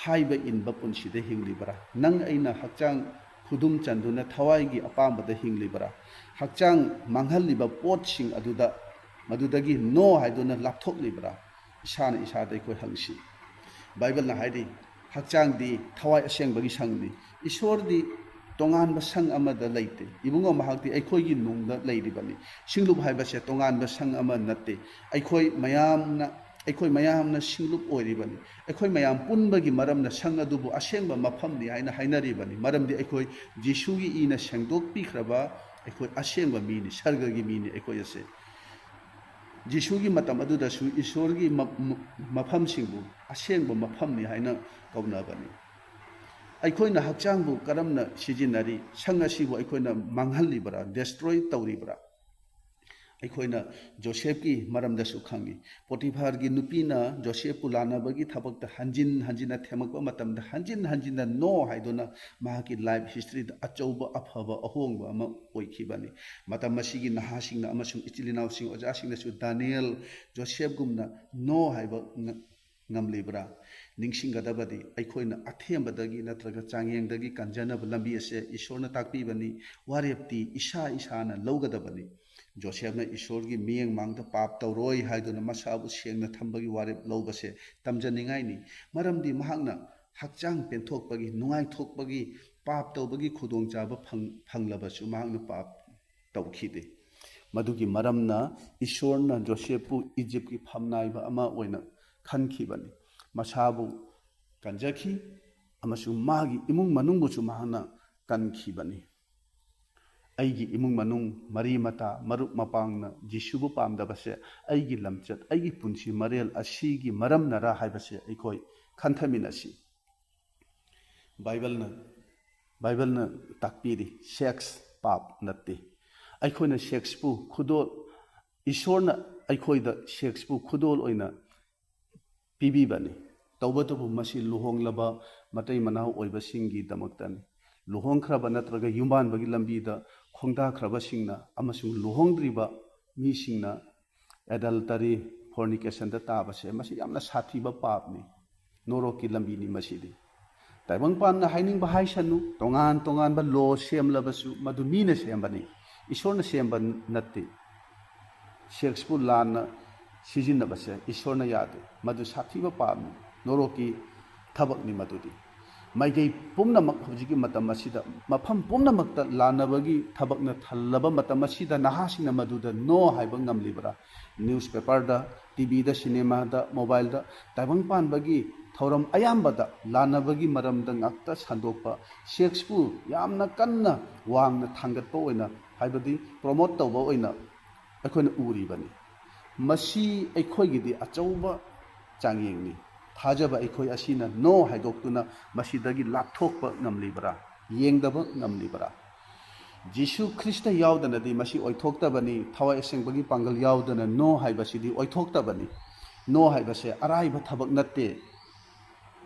ꯍꯥꯏꯕ ꯏꯟꯕ ꯄꯨꯟꯁꯤꯗ ꯍꯤꯡꯂꯤꯕ꯭ꯔꯥ? ꯅꯪ ꯑꯩꯅ ꯍꯛꯆꯥꯡ ꯈꯨꯗꯨꯝ ꯆꯟꯗꯨꯅ ꯊꯋꯥꯏꯒꯤ ꯑꯄꯥꯝꯕꯗ ꯍꯤꯡꯂꯤꯕ꯭ꯔꯥ? ꯍꯛꯆꯥꯡ ꯃꯥꯡꯍꯜꯂꯤꯕ ꯄꯣꯠꯁꯤꯡ ꯑꯗꯨꯗ, ꯃꯗꯨꯗꯒꯤ no ꯍꯥꯏꯗꯨꯅ ꯂꯥꯞꯊꯣꯛꯂꯤꯕ꯭ꯔꯥ? ꯏꯁꯥꯅ ꯏꯁꯥꯗ ꯑꯩꯈꯣꯏ ꯍꯪꯁꯤ꯫ ꯕꯥꯏꯕꯜꯅ ꯍꯥꯏꯔꯤ, ꯍꯛꯆꯥꯡꯗꯤ ꯊꯋꯥꯏ ꯑꯁꯦꯡꯕꯒꯤ ꯁꯪꯅꯤ꯫ ꯏꯁꯣꯔꯗꯤ ꯇꯣꯉꯥꯟꯕ ꯁꯪ ꯑꯃꯗ ꯂꯩꯇꯦ꯫ ꯏꯕꯨꯡꯉꯣ, ꯃꯍꯥꯛꯇꯤ ꯑꯩꯈꯣꯏꯒꯤ ꯅꯨꯡꯗ ꯂꯩꯔꯤꯕꯅꯤ꯫ ꯁꯤꯡꯂꯨꯞ ꯍꯥꯏꯕꯁꯦ ꯇꯣꯉꯥꯟꯕ ꯁꯪ ꯑꯃ ꯅꯠꯇꯦ꯫ ꯑꯩꯈꯣꯏ ꯃꯌꯥꯝꯅ, ꯑꯩꯈꯣꯏ ꯃꯌꯥꯝꯅ ꯁꯤꯡꯂꯨꯞ ꯑꯣꯏꯔꯤꯕꯅꯤ꯫ ꯑꯩꯈꯣꯏ ꯃꯌꯥꯝ ꯄꯨꯟꯕꯒꯤ ꯃꯔꯝꯅ ꯁꯪ ꯑꯗꯨꯕꯨ ꯑꯁꯦꯡꯕ ꯃꯐꯝꯅꯤ ꯍꯥꯏꯅ ꯍꯥꯏꯅꯔꯤꯕꯅꯤ꯫ ꯃꯔꯝꯗꯤ ꯑꯩꯈꯣꯏ ꯖꯤꯁꯨꯒꯤ ꯏꯅ ꯁꯦꯡꯗꯣꯛꯄꯤꯈ꯭ꯔꯕ ꯑꯩꯈꯣꯏ ꯑꯁꯦꯡꯕ ꯃꯤꯅꯤ, ꯁꯔꯒꯒꯤ ꯃꯤꯅꯤ ꯑꯩꯈꯣꯏ ꯑꯁꯦ꯫ ꯖꯤꯁꯨꯒꯤ ꯃꯇꯝ ꯑꯗꯨꯗꯁꯨ ꯏꯁꯣꯔꯒꯤ ꯃ-, ꯃ-, ꯃꯐꯝꯁꯤꯡꯕꯨ ꯑꯁꯦꯡꯕ ꯃꯐꯝꯅꯤ ꯍꯥꯏꯅ ꯀꯧꯅꯕꯅꯤ꯫ ꯑꯩꯈꯣꯏꯅ ꯍꯛꯆꯥꯡꯕꯨ ꯀꯔꯝꯅ ꯁꯤꯖꯤꯟꯅꯔꯤ? ꯁꯪ ꯑꯁꯤꯕꯨ ꯑꯩꯈꯣꯏꯅ ꯃꯥꯡꯍꯜꯂꯤꯕ꯭ꯔꯥ, destroy ꯇꯧꯔꯤꯕ꯭ꯔꯥ? ꯑꯩꯈꯣꯏꯅ ꯖꯣꯁꯦꯐꯀꯤ ꯃꯔꯝꯗꯁꯨ ꯈꯪꯏ꯫ ꯄꯣꯇꯤꯐꯥꯔꯒꯤ ꯅꯨꯄꯤꯅ ꯖꯣꯁꯦꯐꯄꯨ ꯂꯥꯟꯅꯕꯒꯤ ꯊꯕꯛꯇ ꯍꯟꯖꯤꯟ ꯍꯟꯖꯤꯟꯅ ꯊꯦꯝꯃꯛꯄ ꯃꯇꯝꯗ, ꯍꯟꯖꯤꯟ ꯍꯟꯖꯤꯟꯅ no ꯍꯥꯏꯗꯨꯅ ꯃꯍꯥꯛꯀꯤ life historyꯗ ꯑꯆꯧꯕ ꯑꯐꯕ ꯑꯍꯣꯡꯕ ꯑꯃ ꯑꯣꯏꯈꯤꯕꯅꯤ꯫ ꯃꯇꯝ ꯑꯁꯤꯒꯤ ꯅꯍꯥꯁꯤꯡꯅ ꯑꯃꯁꯨꯡ ꯏꯆꯤꯜ ꯏꯅꯥꯎꯁꯤꯡ, ꯑꯣꯖꯥꯁꯤꯡꯅꯁꯨ ꯗꯥꯅꯤꯌꯦꯜ, ꯖꯣꯁꯦꯐꯒꯨꯝꯅ no ꯍꯥꯏꯕ ꯉ-, ꯉꯝꯂꯤꯕ꯭ꯔꯥ? ꯅꯤꯡꯁꯤꯡꯒꯗꯕꯗꯤ, ꯑꯩꯈꯣꯏꯅ ꯑꯊꯦꯝꯕꯗꯒꯤ ꯅꯠꯇ꯭ꯔꯒ ꯆꯥꯡꯌꯦꯡꯗꯒꯤ ꯀꯟꯖꯅꯕ ꯂꯝꯕꯤ ꯑꯁꯦ ꯏꯁꯣꯔꯅ ꯇꯥꯛꯄꯤꯕꯅꯤ꯫ ꯋꯥꯔꯦꯞꯇꯤ ꯏꯁꯥ ꯏꯁꯥꯅ ꯂꯧꯒꯗꯕꯅꯤ꯫ ꯖꯣꯁꯦꯐꯅ ꯏꯁꯣꯔꯒꯤ ꯃꯤꯠꯌꯦꯡ ꯃꯥꯡꯗ ꯄꯥꯞ ꯇꯧꯔꯣꯏ ꯍꯥꯏꯗꯨꯅ ꯃꯁꯥꯕꯨ ꯁꯦꯡꯅ ꯊꯝꯕꯒꯤ ꯋꯥꯔꯦꯞ ꯂꯧꯕꯁꯦ ꯇꯝꯖꯅꯤꯡꯉꯥꯏꯅꯤ꯫ ꯃꯔꯝꯗꯤ ꯃꯍꯥꯛꯅ ꯍꯛꯆꯥꯡ ꯄꯦꯟꯊꯣꯛꯄꯒꯤ, ꯅꯨꯡꯉꯥꯏꯊꯣꯛꯄꯒꯤ, ꯄꯥꯞ ꯇꯧꯕꯒꯤ ꯈꯨꯗꯣꯡꯆꯥꯕ ꯐꯪ-, ꯐꯪꯂꯕꯁꯨ ꯃꯍꯥꯛꯅ ꯄꯥꯞ ꯇꯧꯈꯤꯗꯦ꯫ ꯃꯗꯨꯒꯤ ꯃꯔꯝꯅ ꯏꯁꯣꯔꯅ ꯖꯣꯁꯦꯐꯄꯨ ꯏꯖꯤꯞꯀꯤ ꯐꯝꯅꯥꯏꯕ ꯑꯃ ꯑꯣꯏꯅ ꯈꯟꯈꯤꯕꯅꯤ꯫ ꯃꯁꯥꯕꯨ ꯀꯟꯖꯈꯤ ꯑꯃꯁꯨꯡ ꯃꯥꯒꯤ ꯏꯃꯨꯡ ꯃꯅꯨꯡꯕꯨꯁꯨ ꯃꯍꯥꯛꯅ ꯀꯟꯈꯤꯕꯅꯤ꯫ ꯑꯩꯒꯤ ꯏꯃꯨꯡ ꯃꯅꯨꯡ, ꯃꯔꯤ ꯃꯇꯥ, ꯃꯔꯨꯞ ꯃꯄꯥꯡꯅ ꯖꯤꯁꯨꯕꯨ ꯄꯥꯝꯗꯕꯁꯦ ꯑꯩꯒꯤ ꯂꯝꯆꯠ, ꯑꯩꯒꯤ ꯄꯨꯟꯁꯤ ꯃꯔꯦꯜ ꯑꯁꯤꯒꯤ ꯃꯔꯝꯅꯔꯥ ꯍꯥꯏꯕꯁꯦ ꯑꯩꯈꯣꯏ ꯈꯟꯊꯃꯤꯟꯅꯁꯤ꯫ ꯕꯥꯏꯕꯜꯅ, ꯕꯥꯏꯕꯜꯅ ꯇꯥꯛꯄꯤꯔꯤ, sex ꯄꯥꯞ ꯅꯠꯇꯦ꯫ ꯑꯩꯈꯣꯏꯅ sexꯄꯨ ꯈꯨꯗꯣꯜ, ꯏꯁꯣꯔꯅ ꯑꯩꯈꯣꯏꯗ sexꯄꯨ ꯈꯨꯗꯣꯜ ꯑꯣꯏꯅ ꯄꯤꯕꯤꯕꯅꯤ꯫ ꯇꯧꯕꯇꯕꯨ ꯃꯁꯤ ꯂꯨꯍꯣꯡꯂꯕ ꯃꯇꯩ ꯃꯅꯥꯎ ꯑꯣꯏꯕꯁꯤꯡꯒꯤꯗꯃꯛꯇꯅꯤ꯫ ꯂꯨꯍꯣꯡꯈ꯭ꯔꯕ ꯅꯠꯇ꯭ꯔꯒ ꯌꯨꯝꯕꯥꯟꯕꯒꯤ ꯂꯝꯕꯤꯗ ꯈꯣꯡꯗꯥꯈ꯭ꯔꯕꯁꯤꯡꯅ ꯑꯃꯁꯨꯡ ꯂꯨꯍꯣꯡꯗ꯭ꯔꯤꯕ ꯃꯤꯁꯤꯡꯅ adultery, fornicationꯗ ꯇꯥꯕꯁꯦ, ꯃꯁꯤ ꯌꯥꯝꯅ ꯁꯥꯊꯤꯕ ꯄꯥꯞꯅꯤ, ꯅꯣꯔꯣꯛꯀꯤ ꯂꯝꯕꯤꯅꯤ꯫ ꯃꯁꯤꯗꯤ ꯇꯥꯏꯕꯪꯄꯥꯟꯅ ꯍꯥꯏꯅꯤꯡꯕ ꯍꯥꯏꯁꯅꯨ, ꯇꯣꯉꯥꯟ ꯇꯣꯉꯥꯟꯕ law ꯁꯦꯝꯂꯕꯁꯨ ꯃꯗꯨ ꯃꯤꯅ ꯁꯦꯝꯕꯅꯤ, ꯏꯁꯣꯔꯅ ꯁꯦꯝꯕ ꯅꯠꯇꯦ꯫ Sexꯄꯨ ꯂꯥꯟꯅ ꯁꯤꯖꯤꯟꯅꯕꯁꯦ ꯏꯁꯣꯔꯅ ꯌꯥꯗꯦ, ꯃꯗꯨ ꯁꯥꯊꯤꯕ ꯄꯥꯞꯅꯤ, ꯅꯣꯔꯣꯛꯀꯤ ꯊꯕꯛꯅꯤ ꯃꯗꯨꯗꯤ꯫ ꯃꯥꯏꯀꯩ ꯄꯨꯝꯅꯃꯛ ꯍꯧꯖꯤꯛꯀꯤ ꯃꯇꯝ ꯑꯁꯤꯗ, ꯃꯐꯝ ꯄꯨꯝꯅꯃꯛꯇ ꯂꯥꯟꯅꯕꯒꯤ ꯊꯕꯛꯅ ꯊꯜꯂꯕ ꯃꯇꯝ ꯑꯁꯤꯗ, ꯅꯍꯥꯁꯤꯡꯅ ꯃꯗꯨꯗ no ꯍꯥꯏꯕ ꯉꯝꯂꯤꯕ꯭ꯔꯥ? Newspaperꯗ, TVꯗ, cinemaꯗ, mobileꯗ, ꯇꯥꯏꯕꯪ ꯄꯥꯟꯕꯒꯤ ꯊꯧꯔꯝ ꯑꯌꯥꯝꯕꯗ ꯂꯥꯟꯅꯕꯒꯤ ꯃꯔꯝꯗ ꯉꯥꯛꯇ ꯁꯟꯗꯣꯛꯄ, sexꯄꯨ ꯌꯥꯝꯅ ꯀꯟꯅ ꯋꯥꯡꯅ ꯊꯥꯡꯒꯠꯄ ꯑꯣꯏꯅ, ꯍꯥꯏꯕꯗꯤ promote ꯇꯧꯕ ꯑꯣꯏꯅ ꯑꯩꯈꯣꯏꯅ ꯎꯔꯤꯕꯅꯤ꯫ ꯃꯁꯤ ꯑꯩꯈꯣꯏꯒꯤꯗꯤ ꯑꯆꯧꯕ ꯆꯥꯡꯌꯦꯡꯅꯤ꯫ ꯊꯥꯖꯕ ꯑꯩꯈꯣꯏ ꯑꯁꯤꯅ no ꯍꯥꯏꯗꯣꯛꯇꯨꯅ ꯃꯁꯤꯗꯒꯤ ꯂꯥꯞꯊꯣꯛꯄ ꯉꯝꯂꯤꯕ꯭ꯔꯥ? ꯌꯦꯡꯗꯕ ꯉꯝꯂꯤꯕ꯭ꯔꯥ? ꯖꯤꯁꯨ ꯈ꯭ꯔꯤꯁꯇ ꯌꯥꯎꯗꯅꯗꯤ ꯃꯁꯤ ꯑꯣꯏꯊꯣꯛꯇꯕꯅꯤ, ꯊꯋꯥꯏ ꯑꯁꯦꯡꯕꯒꯤ ꯄꯥꯡꯒꯜ ꯌꯥꯎꯗꯅ no ꯍꯥꯏꯕꯁꯤꯗꯤ ꯑꯣꯏꯊꯣꯛꯇꯕꯅꯤ꯫ No ꯍꯥꯏꯕꯁꯦ ꯑꯔꯥꯏꯕ ꯊꯕꯛ ꯅꯠꯇꯦ꯫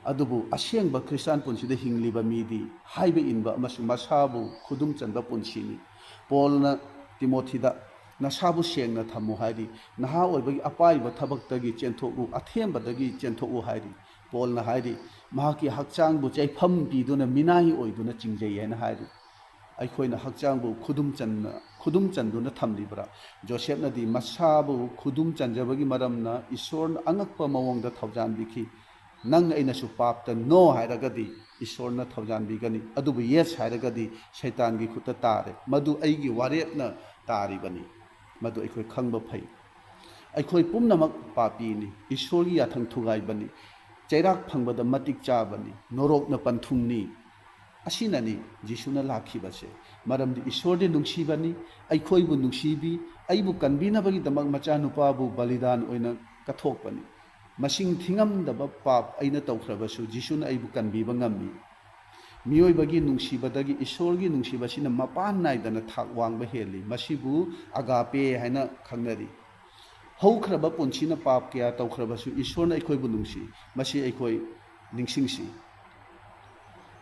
ꯑꯗꯨꯕꯨ ꯑꯁꯦꯡꯕ ꯈ꯭ꯔꯤꯁꯇꯥꯟ ꯄꯨꯟꯁꯤꯗ ꯍꯤꯡꯂꯤꯕ ꯃꯤꯗꯤ ꯍꯥꯏꯕ ꯏꯟꯕ ꯑꯃꯁꯨꯡ ꯃꯁꯥꯕꯨ ꯈꯨꯗꯨꯝ ꯆꯟꯕ ꯄꯨꯟꯁꯤꯅꯤ꯫ ꯄꯣꯜꯅ ꯇꯤꯃꯣꯊꯤꯗ, "ꯅꯁꯥꯕꯨ ꯁꯦꯡꯅ ꯊꯝꯃꯨ" ꯍꯥꯏꯔꯤ, ꯅꯍꯥ ꯑꯣꯏꯕꯒꯤ ꯑꯄꯥꯏꯕ ꯊꯕꯛꯇꯒꯤ ꯆꯦꯟꯊꯣꯛꯎ, ꯑꯊꯦꯝꯕꯗꯒꯤ ꯆꯦꯟꯊꯣꯛꯎ ꯍꯥꯏꯔꯤ꯫ ꯄꯣꯜꯅ ꯍꯥꯏꯔꯤ, ꯃꯍꯥꯛꯀꯤ ꯍꯛꯆꯥꯡꯕꯨ ꯆꯩꯐꯝ ꯄꯤꯗꯨꯅ ꯃꯤꯅꯥꯏ ꯑꯣꯏꯗꯨꯅ ꯆꯤꯡꯖꯩ ꯍꯥꯏꯅ ꯍꯥꯏꯔꯤ꯫ ꯑꯩꯈꯣꯏꯅ ꯍꯛꯆꯥꯡꯕꯨ ꯈꯨꯗꯨꯝ ꯆꯟꯅ, ꯈꯨꯗꯨꯝ ꯆꯟꯗꯨꯅ ꯊꯝꯂꯤꯕ꯭ꯔꯥ? ꯖꯣꯁꯦꯐꯅꯗꯤ ꯃꯁꯥꯕꯨ ꯈꯨꯗꯨꯝ ꯆꯟꯖꯕꯒꯤ ꯃꯔꯝꯅ ꯏꯁꯣꯔꯅ ꯑꯉꯛꯄ ꯃꯑꯣꯡꯗ ꯊꯧꯖꯥꯟꯕꯤꯈꯤ꯫ ꯅꯪ ꯑꯩꯅꯁꯨ ꯄꯥꯞꯇ no ꯍꯥꯏꯔꯒꯗꯤ ꯏꯁꯣꯔꯅ ꯊꯧꯖꯥꯟꯕꯤꯒꯅꯤ, ꯑꯗꯨꯕꯨ yes ꯍꯥꯏꯔꯒꯗꯤ ꯁꯩꯇꯥꯟꯒꯤ ꯈꯨꯠꯇ ꯇꯥꯔꯦ꯫ ꯃꯗꯨ ꯑꯩꯒꯤ ꯋꯥꯔꯦꯞꯅ ꯇꯥꯔꯤꯕꯅꯤ꯫ ꯃꯗꯨ ꯑꯩꯈꯣꯏ ꯈꯪꯕ ꯐꯩ꯫ ꯑꯩꯈꯣꯏ ꯄꯨꯝꯅꯃꯛ ꯄꯥꯄꯤꯅꯤ, ꯏꯁꯣꯔꯒꯤ ꯌꯥꯊꯪ ꯊꯨꯒꯥꯏꯕꯅꯤ, ꯆꯩꯔꯥꯛ ꯐꯪꯕꯗ ꯃꯇꯤꯛ ꯆꯥꯕꯅꯤ, ꯅꯣꯔꯣꯛꯅ ꯄꯟꯊꯨꯡꯅꯤ꯫ ꯑꯁꯤꯅꯅꯤ ꯖꯤꯁꯨꯅ ꯂꯥꯛꯈꯤꯕꯁꯦ꯫ ꯃꯔꯝꯗꯤ ꯏꯁꯣꯔꯗꯤ ꯅꯨꯡꯁꯤꯕꯅꯤ, ꯑꯩꯈꯣꯏꯕꯨ ꯅꯨꯡꯁꯤꯕꯤ, ꯑꯩꯕꯨ ꯀꯟꯕꯤꯅꯕꯒꯤꯗꯃꯛ ꯃꯆꯥꯅꯨꯄꯥꯕꯨ ꯕꯂꯤꯗꯥꯟ ꯑꯣꯏꯅ ꯀꯠꯊꯣꯛꯄꯅꯤ꯫ ꯃꯁꯤꯡ ꯊꯤꯉꯝꯗꯕ ꯄꯥꯞ ꯑꯩꯅ ꯇꯧꯈ꯭ꯔꯕꯁꯨ ꯖꯤꯁꯨꯅ ꯑꯩꯕꯨ ꯀꯟꯕꯤꯕ ꯉꯝꯃꯤ꯫ ꯃꯤꯑꯣꯏꯕꯒꯤ ꯅꯨꯡꯁꯤꯕꯗꯒꯤ ꯏꯁꯣꯔꯒꯤ ꯅꯨꯡꯁꯤꯕꯁꯤꯅ ꯃꯄꯥꯟ ꯅꯥꯏꯗꯅ ꯊꯥꯛ ꯋꯥꯡꯕ ꯍꯦꯜꯂꯤ꯫ ꯃꯁꯤꯕꯨ ꯑꯒꯥꯄꯦ ꯍꯥꯏꯅ ꯈꯪꯅꯔꯤ꯫ ꯍꯧꯈ꯭ꯔꯕ ꯄꯨꯟꯁꯤꯅ ꯄꯥꯞ ꯀꯌꯥ ꯇꯧꯈ꯭ꯔꯕꯁꯨ ꯏꯁꯣꯔꯅ ꯑꯩꯈꯣꯏꯕꯨ ꯅꯨꯡꯁꯤ꯫ ꯃꯁꯤ ꯑꯩꯈꯣꯏ ꯅꯤꯡꯁꯤꯡꯁꯤ꯫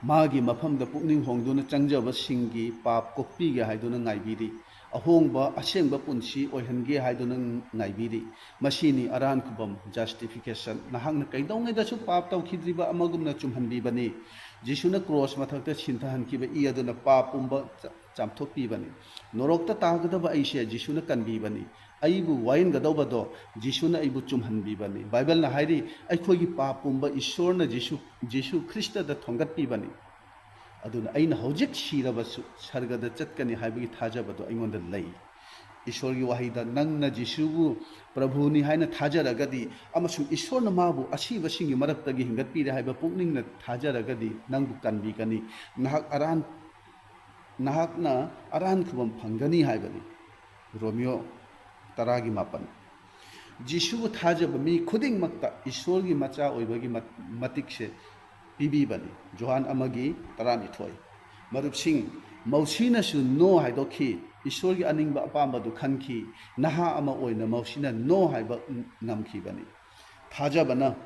ꯃꯥꯒꯤ ꯃꯐꯝꯗ ꯄꯨꯛꯅꯤꯡ ꯍꯣꯡꯗꯨꯅ ꯆꯪꯖꯕꯁꯤꯡꯒꯤ ꯄꯥꯞ ꯀꯣꯛꯄꯤꯒꯦ ꯍꯥꯏꯗꯨꯅ ꯉꯥꯏꯕꯤꯔꯤ꯫ ꯑꯍꯣꯡꯕ ꯑꯁꯦꯡꯕ ꯄꯨꯟꯁꯤ ꯑꯣꯏꯍꯟꯒꯦ ꯍꯥꯏꯗꯨꯅ ꯉꯥꯏꯕꯤꯔꯤ꯫ ꯃꯁꯤꯅꯤ ꯑꯔꯥꯟ ꯈꯨꯕꯝ, justification꯫ ꯅꯍꯥꯛꯅ ꯀꯩꯗꯧꯉꯩꯗꯁꯨ ꯄꯥꯞ ꯇꯧꯈꯤꯗ꯭ꯔꯤꯕ ꯑꯃꯒꯨꯝꯅ ꯆꯨꯝꯍꯟꯕꯤꯕꯅꯤ꯫ ꯖꯤꯁꯨꯅ ꯀ꯭ꯔꯣꯁ ꯃꯊꯛꯇ ꯁꯤꯟꯊꯍꯟꯈꯤꯕ ꯏ ꯑꯗꯨꯅ ꯄꯥꯞ ꯄꯨꯝꯕ ꯆꯥꯝꯊꯣꯛꯄꯤꯕꯅꯤ꯫ ꯅꯣꯔꯣꯛꯇ ꯇꯥꯒꯗꯕ ꯑꯩꯁꯦ ꯖꯤꯁꯨꯅ ꯀꯟꯕꯤꯕꯅꯤ꯫ ꯑꯩꯕꯨ ꯋꯥꯌꯦꯟꯒꯗꯧꯕꯗꯣ ꯖꯤꯁꯨꯅ ꯑꯩꯕꯨ ꯆꯨꯝꯍꯟꯕꯤꯕꯅꯤ꯫ ꯕꯥꯏꯕꯜꯅ ꯍꯥꯏꯔꯤ, ꯑꯩꯈꯣꯏꯒꯤ ꯄꯥꯞ ꯄꯨꯝꯕ ꯏꯁꯣꯔꯅ ꯖꯤꯁꯨ, ꯖꯤꯁꯨ ꯈ꯭ꯔꯤꯁꯇꯗ ꯊꯣꯡꯒꯠꯄꯤꯕꯅꯤ꯫ ꯑꯗꯨꯅ ꯑꯩꯅ ꯍꯧꯖꯤꯛ ꯁꯤꯔꯕꯁꯨ ꯁꯔꯒꯗ ꯆꯠꯀꯅꯤ ꯍꯥꯏꯕꯒꯤ ꯊꯥꯖꯕꯗꯣ ꯑꯩꯉꯣꯟꯗ ꯂꯩ꯫ ꯏꯁꯣꯔꯒꯤ ꯋꯥꯍꯩꯗ ꯅꯪꯅ ꯖꯤꯁꯨꯕꯨ ꯄ꯭ꯔꯚꯨꯅꯤ ꯍꯥꯏꯅ ꯊꯥꯖꯔꯒꯗꯤ ꯑꯃꯁꯨꯡ ꯏꯁꯣꯔꯅ ꯃꯥꯕꯨ ꯑꯁꯤꯕꯁꯤꯡꯒꯤ ꯃꯔꯛꯇꯒꯤ ꯍꯤꯡꯒꯠꯄꯤꯔꯦ ꯍꯥꯏꯕ ꯄꯨꯛꯅꯤꯡꯅ ꯊꯥꯖꯔꯒꯗꯤ ꯅꯪꯕꯨ ꯀꯟꯕꯤꯒꯅꯤ꯫ ꯅꯍꯥꯛ ꯑꯔꯥꯟ, ꯅꯍꯥꯛꯅ ꯑꯔꯥꯟ ꯈꯨꯕꯝ ꯐꯪꯒꯅꯤ ꯍꯥꯏꯕꯅꯤ꯫ ꯔꯣꯃꯤꯌꯣ ꯇꯔꯥꯒꯤ ꯃꯥꯄꯟ꯫ ꯖꯤꯁꯨꯕꯨ ꯊꯥꯖꯕ ꯃꯤ ꯈꯨꯗꯤꯡꯃꯛꯇ ꯏꯁꯣꯔꯒꯤ ꯃꯆꯥ ꯑꯣꯏꯕꯒꯤ ꯃ-, ꯃꯇꯤꯛꯁꯦ ꯄꯤꯕꯤꯕꯅꯤ꯫ ꯖꯣꯍꯥꯟ ꯑꯃꯒꯤ ꯇꯔꯥꯅꯤꯊꯣꯏ꯫ ꯃꯔꯨꯞꯁꯤꯡ, ꯃꯧꯁꯤꯅꯁꯨ "No" ꯍꯥꯏꯗꯣꯛꯈꯤ꯫ ꯏꯁꯣꯔꯒꯤ ꯑꯅꯤꯡꯕ ꯑꯄꯥꯝꯕꯗꯨ ꯈꯟꯈꯤ꯫ ꯅꯍꯥ ꯑꯃ ꯑꯣꯏꯅ ꯃꯧꯁꯤꯅ "No" ꯍꯥꯏꯕ ꯉꯝꯈꯤꯕꯅꯤ꯫ ꯊꯥꯖꯕꯅ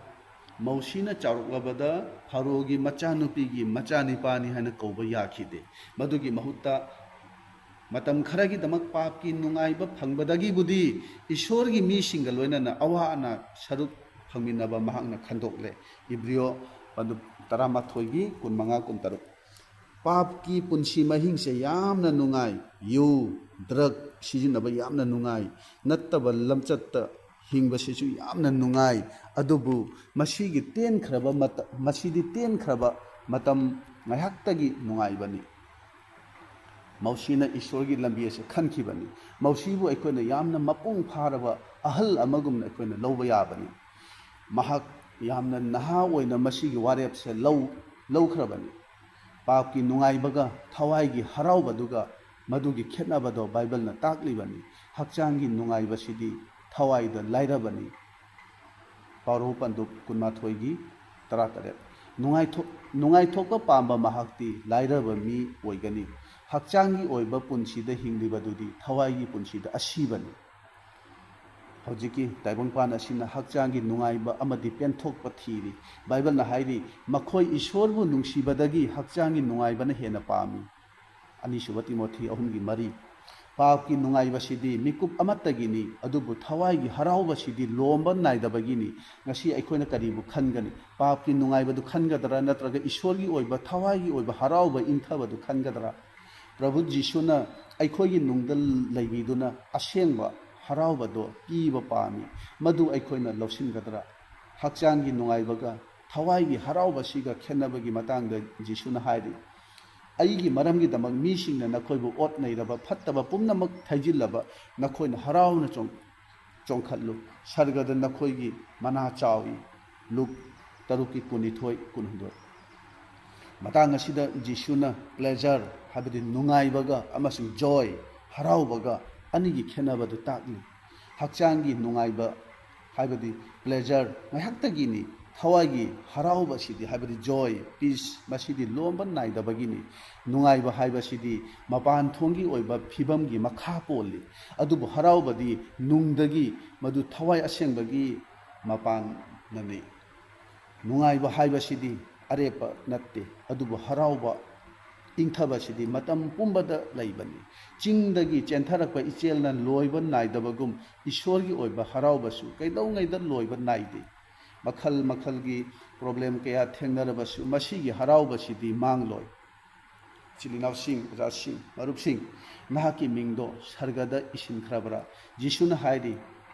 ꯃꯧꯁꯤꯅ ꯆꯥꯎꯔꯛꯂꯕꯗ ꯐꯔꯣꯒꯤ ꯃꯆꯥꯅꯨꯄꯤꯒꯤ ꯃꯆꯥꯅꯤꯄꯥꯅꯤ ꯍꯥꯏꯅ ꯀꯧꯕ ꯌꯥꯈꯤꯗꯦ꯫ ꯃꯗꯨꯒꯤ ꯃꯍꯨꯠꯇ ꯃꯇꯝ ꯈꯔꯒꯤꯗꯃꯛ ꯄꯥꯞꯀꯤ ꯅꯨꯡꯉꯥꯏꯕ ꯐꯪꯕꯗꯒꯤꯕꯨꯗꯤ ꯏꯁꯣꯔꯒꯤ ꯃꯤꯁꯤꯡꯒ ꯂꯣꯏꯅꯅ ꯑꯋꯥ ꯑꯅꯥ ꯁꯔꯨꯛ ꯐꯪꯃꯤꯟꯅꯕ ꯃꯍꯥꯛꯅ ꯈꯟꯗꯣꯛꯂꯦ꯫ ꯏꯕ꯭ꯔꯤꯌꯣ ꯇꯔꯥꯃꯥꯊꯣꯏꯒꯤ ꯀꯨꯟꯃꯉꯥ, ꯀꯨꯟꯇꯔꯨꯛ꯫ ꯄꯥꯞꯀꯤ ꯄꯨꯟꯁꯤ ꯃꯍꯤꯡꯁꯦ ꯌꯥꯝꯅ ꯅꯨꯡꯉꯥꯏ꯫ ꯌꯨ, ꯗ꯭ꯔꯒ ꯁꯤꯖꯤꯟꯅꯕ ꯌꯥꯝꯅ ꯅꯨꯡꯉꯥꯏ꯫ ꯅꯠꯇꯕ ꯂꯝꯆꯠꯇ ꯍꯤꯡꯕꯁꯤꯁꯨ ꯌꯥꯝꯅ ꯅꯨꯡꯉꯥꯏ꯫ ꯑꯗꯨꯕꯨ ꯃꯁꯤꯒꯤ ꯇꯦꯟꯈ꯭ꯔꯕ ꯃꯇꯝ, ꯃꯁꯤꯗꯤ ꯇꯦꯟꯈ꯭ꯔꯕ ꯃꯇꯝ ꯉꯥꯏꯍꯥꯛꯇꯒꯤ ꯅꯨꯡꯉꯥꯏꯕꯅꯤ꯫ ꯃꯧꯁꯤꯅ ꯏꯁꯣꯔꯒꯤ ꯂꯝꯕꯤ ꯑꯁꯤ ꯈꯟꯈꯤꯕꯅꯤ꯫ ꯃꯧꯁꯤꯕꯨ ꯑꯩꯈꯣꯏꯅ ꯌꯥꯝꯅ ꯃꯄꯨꯡ ꯐꯥꯔꯕ ꯑꯍꯜ ꯑꯃꯒꯨꯝꯅ ꯑꯩꯈꯣꯏꯅ ꯂꯧꯕ ꯌꯥꯕꯅꯤ꯫ ꯃꯍꯥꯛ ꯌꯥꯝꯅ ꯅꯍꯥ ꯑꯣꯏꯅ ꯃꯁꯤꯒꯤ ꯋꯥꯔꯦꯞꯁꯦ ꯂꯧ-, ꯂꯧꯈ꯭ꯔꯕꯅꯤ꯫ ꯄꯥꯞꯀꯤ ꯅꯨꯡꯉꯥꯏꯕꯒ ꯊꯋꯥꯏꯒꯤ ꯍꯔꯥꯎꯕꯗꯨꯒ ꯃꯗꯨꯒꯤ ꯈꯦꯠꯅꯕꯗꯣ ꯕꯥꯏꯕꯜꯅ ꯇꯥꯛꯂꯤꯕꯅꯤ꯫ ꯍꯛꯆꯥꯡꯒꯤ ꯅꯨꯡꯉꯥꯏꯕꯁꯤꯗꯤ ꯊꯋꯥꯏꯗ ꯂꯥꯏꯔꯕꯅꯤ꯫ ꯄꯥꯎꯔꯧ ꯄꯟꯗꯨꯞ ꯀꯨꯟꯃꯥꯊꯣꯏꯒꯤ ꯇꯔꯥꯇꯔꯦꯠ꯫ ꯅꯨꯡꯉꯥꯏꯊꯣꯛ-, ꯅꯨꯡꯉꯥꯏꯊꯣꯛꯄ ꯄꯥꯝꯕ ꯃꯍꯥꯛꯇꯤ ꯂꯥꯏꯔꯕ ꯃꯤ ꯑꯣꯏꯒꯅꯤ꯫ ꯍꯛꯆꯥꯡꯒꯤ ꯑꯣꯏꯕ ꯄꯨꯟꯁꯤꯗ ꯍꯤꯡꯂꯤꯕꯗꯨꯗꯤ ꯊꯋꯥꯏꯒꯤ ꯄꯨꯟꯁꯤꯗ ꯑꯁꯤꯕꯅꯤ꯫ ꯍꯧꯖꯤꯛꯀꯤ ꯇꯥꯏꯕꯪꯄꯥꯟ ꯑꯁꯤꯅ ꯍꯛꯆꯥꯡꯒꯤ ꯅꯨꯡꯉꯥꯏꯕ ꯑꯃꯗꯤ ꯄꯦꯟꯊꯣꯛꯄ ꯊꯤꯔꯤ꯫ ꯕꯥꯏꯕꯜꯅ ꯍꯥꯏꯔꯤ, "ꯃꯈꯣꯏ ꯏꯁꯣꯔꯕꯨ ꯅꯨꯡꯁꯤꯕꯗꯒꯤ ꯍꯛꯆꯥꯡꯒꯤ ꯅꯨꯡꯉꯥꯏꯕꯅ ꯍꯦꯟꯅ ꯄꯥꯝꯃꯤ"꯫ ꯑꯅꯤꯁꯨꯕ ꯇꯤꯃꯣꯊꯤ ꯑꯍꯨꯝꯒꯤ ꯃꯔꯤ꯫ ꯄꯥꯞꯀꯤ ꯅꯨꯡꯉꯥꯏꯕꯁꯤꯗꯤ ꯃꯤꯀꯨꯞ ꯑꯃꯠꯇꯒꯤꯅꯤ, ꯑꯗꯨꯕꯨ ꯊꯋꯥꯏꯒꯤ ꯍꯔꯥꯎꯕꯁꯤꯗꯤ ꯂꯣꯝꯕ ꯅꯥꯏꯗꯕꯒꯤꯅꯤ꯫ ꯉꯁꯤ ꯑꯩꯈꯣꯏꯅ ꯀꯔꯤꯕꯨ ꯈꯟꯒꯅꯤ? ꯄꯥꯞꯀꯤ ꯅꯨꯡꯉꯥꯏꯕꯗꯨ ꯈꯟꯒꯗ꯭ꯔꯥ, ꯅꯠꯇ꯭ꯔꯒ ꯏꯁꯣꯔꯒꯤ ꯑꯣꯏꯕ ꯊꯋꯥꯏꯒꯤ ꯑꯣꯏꯕ ꯍꯔꯥꯎꯕ ꯏꯪꯊꯕꯗꯨ ꯈꯟꯒꯗ꯭ꯔꯥ? ꯄ꯭ꯔꯚꯨ ꯖꯤꯁꯨꯅ ꯑꯩꯈꯣꯏꯒꯤ ꯅꯨꯡꯗ ꯂꯩꯕꯤꯗꯨꯅ ꯑꯁꯦꯡꯕ ꯍꯔꯥꯎꯕꯗꯣ ꯄꯤꯕ ꯄꯥꯝꯃꯤ꯫ ꯃꯗꯨ ꯑꯩꯈꯣꯏꯅ ꯂꯧꯁꯤꯟꯒꯗ꯭ꯔꯥ? ꯍꯛꯆꯥꯡꯒꯤ ꯅꯨꯡꯉꯥꯏꯕꯒ ꯊꯋꯥꯏꯒꯤ ꯍꯔꯥꯎꯕꯁꯤꯒ ꯈꯦꯠꯅꯕꯒꯤ ꯃꯇꯥꯡꯗ ꯖꯤꯁꯨꯅ ꯍꯥꯏꯔꯤ, "ꯑꯩꯒꯤ ꯃꯔꯝꯒꯤꯗꯃꯛ ꯃꯤꯁꯤꯡꯅ ꯅꯈꯣꯏꯕꯨ ꯑꯣꯠ ꯅꯩꯔꯕ, ꯐꯠꯇꯕ ꯄꯨꯝꯅꯃꯛ ꯊꯩꯖꯤꯜꯂꯕ, ꯅꯈꯣꯏꯅ ꯍꯔꯥꯎꯅ ꯆꯣꯡ-, ꯆꯣꯡꯈꯠꯂꯨ꯫ ꯁꯔꯒꯗ ꯅꯈꯣꯏꯒꯤ ꯃꯅꯥ ꯆꯥꯎꯏ"꯫ ꯂꯨꯛ ꯇꯔꯨꯛꯀꯤ ꯀꯨꯟꯅꯤꯊꯣꯏ, ꯀꯨꯟꯍꯨꯝꯗꯣꯏ꯫ ꯃꯇꯥꯡ ꯑꯁꯤꯗ ꯖꯤꯁꯨꯅ pleasure, ꯍꯥꯏꯕꯗꯤ ꯅꯨꯡꯉꯥꯏꯕꯒ, ꯑꯃꯁꯨꯡ joy, ꯍꯔꯥꯎꯕꯒ, ꯑꯅꯤꯒꯤ ꯈꯦꯠꯅꯕꯗꯨ ꯇꯥꯛꯂꯤ꯫ ꯍꯛꯆꯥꯡꯒꯤ ꯅꯨꯡꯉꯥꯏꯕ, ꯍꯥꯏꯕꯗꯤ pleasure, ꯉꯥꯏꯍꯥꯛꯇꯒꯤꯅꯤ꯫ ꯊꯋꯥꯏꯒꯤ ꯍꯔꯥꯎꯕꯁꯤꯗꯤ, ꯍꯥꯏꯕꯗꯤ joy, peace, ꯃꯁꯤꯗꯤ ꯂꯣꯝꯕ ꯅꯥꯏꯗꯕꯒꯤꯅꯤ꯫ ꯅꯨꯡꯉꯥꯏꯕ ꯍꯥꯏꯕꯁꯤꯗꯤ ꯃꯄꯥꯟ ꯊꯣꯡꯒꯤ ꯑꯣꯏꯕ ꯐꯤꯕꯝꯒꯤ ꯃꯈꯥ ꯄꯣꯜꯂꯤ, ꯑꯗꯨꯕꯨ ꯍꯔꯥꯎꯕꯗꯤ ꯅꯨꯡꯗꯒꯤ, ꯃꯗꯨ ꯊꯋꯥꯏ ꯑꯁꯦꯡꯕꯒꯤ ꯃꯄꯥꯟꯅꯅꯤ꯫ ꯅꯨꯡꯉꯥꯏꯕ ꯍꯥꯏꯕꯁꯤꯗꯤ ꯑꯔꯦꯞꯄ ꯅꯠꯇꯦ, ꯑꯗꯨꯕꯨ ꯍꯔꯥꯎꯕ, ꯏꯪꯊꯕꯁꯤꯗꯤ ꯃꯇꯝ ꯄꯨꯝꯕꯗ ꯂꯩꯕꯅꯤ꯫ ꯆꯤꯡꯗꯒꯤ ꯆꯦꯟꯊꯔꯛꯄ ꯏꯆꯦꯜꯅ ꯂꯣꯏꯕ ꯅꯥꯏꯗꯕꯒꯨꯝ, ꯏꯁꯣꯔꯒꯤ ꯑꯣꯏꯕ ꯍꯔꯥꯎꯕꯁꯨ ꯀꯩꯗꯧꯉꯩꯗ ꯂꯣꯏꯕ ꯅꯥꯏꯗꯦ꯫ ꯃꯈꯜ ꯃꯈꯜꯒꯤ problem ꯀꯌꯥ ꯊꯦꯡꯅꯔꯕꯁꯨ, ꯃꯁꯤꯒꯤ ꯍꯔꯥꯎꯕꯁꯤꯗꯤ ꯃꯥꯡꯂꯣꯏ꯫ ꯏꯆꯤꯜ ꯏꯅꯥꯎꯁꯤꯡ, ꯑꯣꯖꯥꯁꯤꯡ, ꯃꯔꯨꯞꯁꯤꯡ, ꯅꯍꯥꯛꯀꯤ ꯃꯤꯡꯗꯣ ꯁꯔꯒꯗ ꯏꯁꯤꯟꯈ꯭ꯔꯕ꯭ꯔꯥ? ꯖꯤꯁꯨꯅ ꯍꯥꯏꯔꯤ,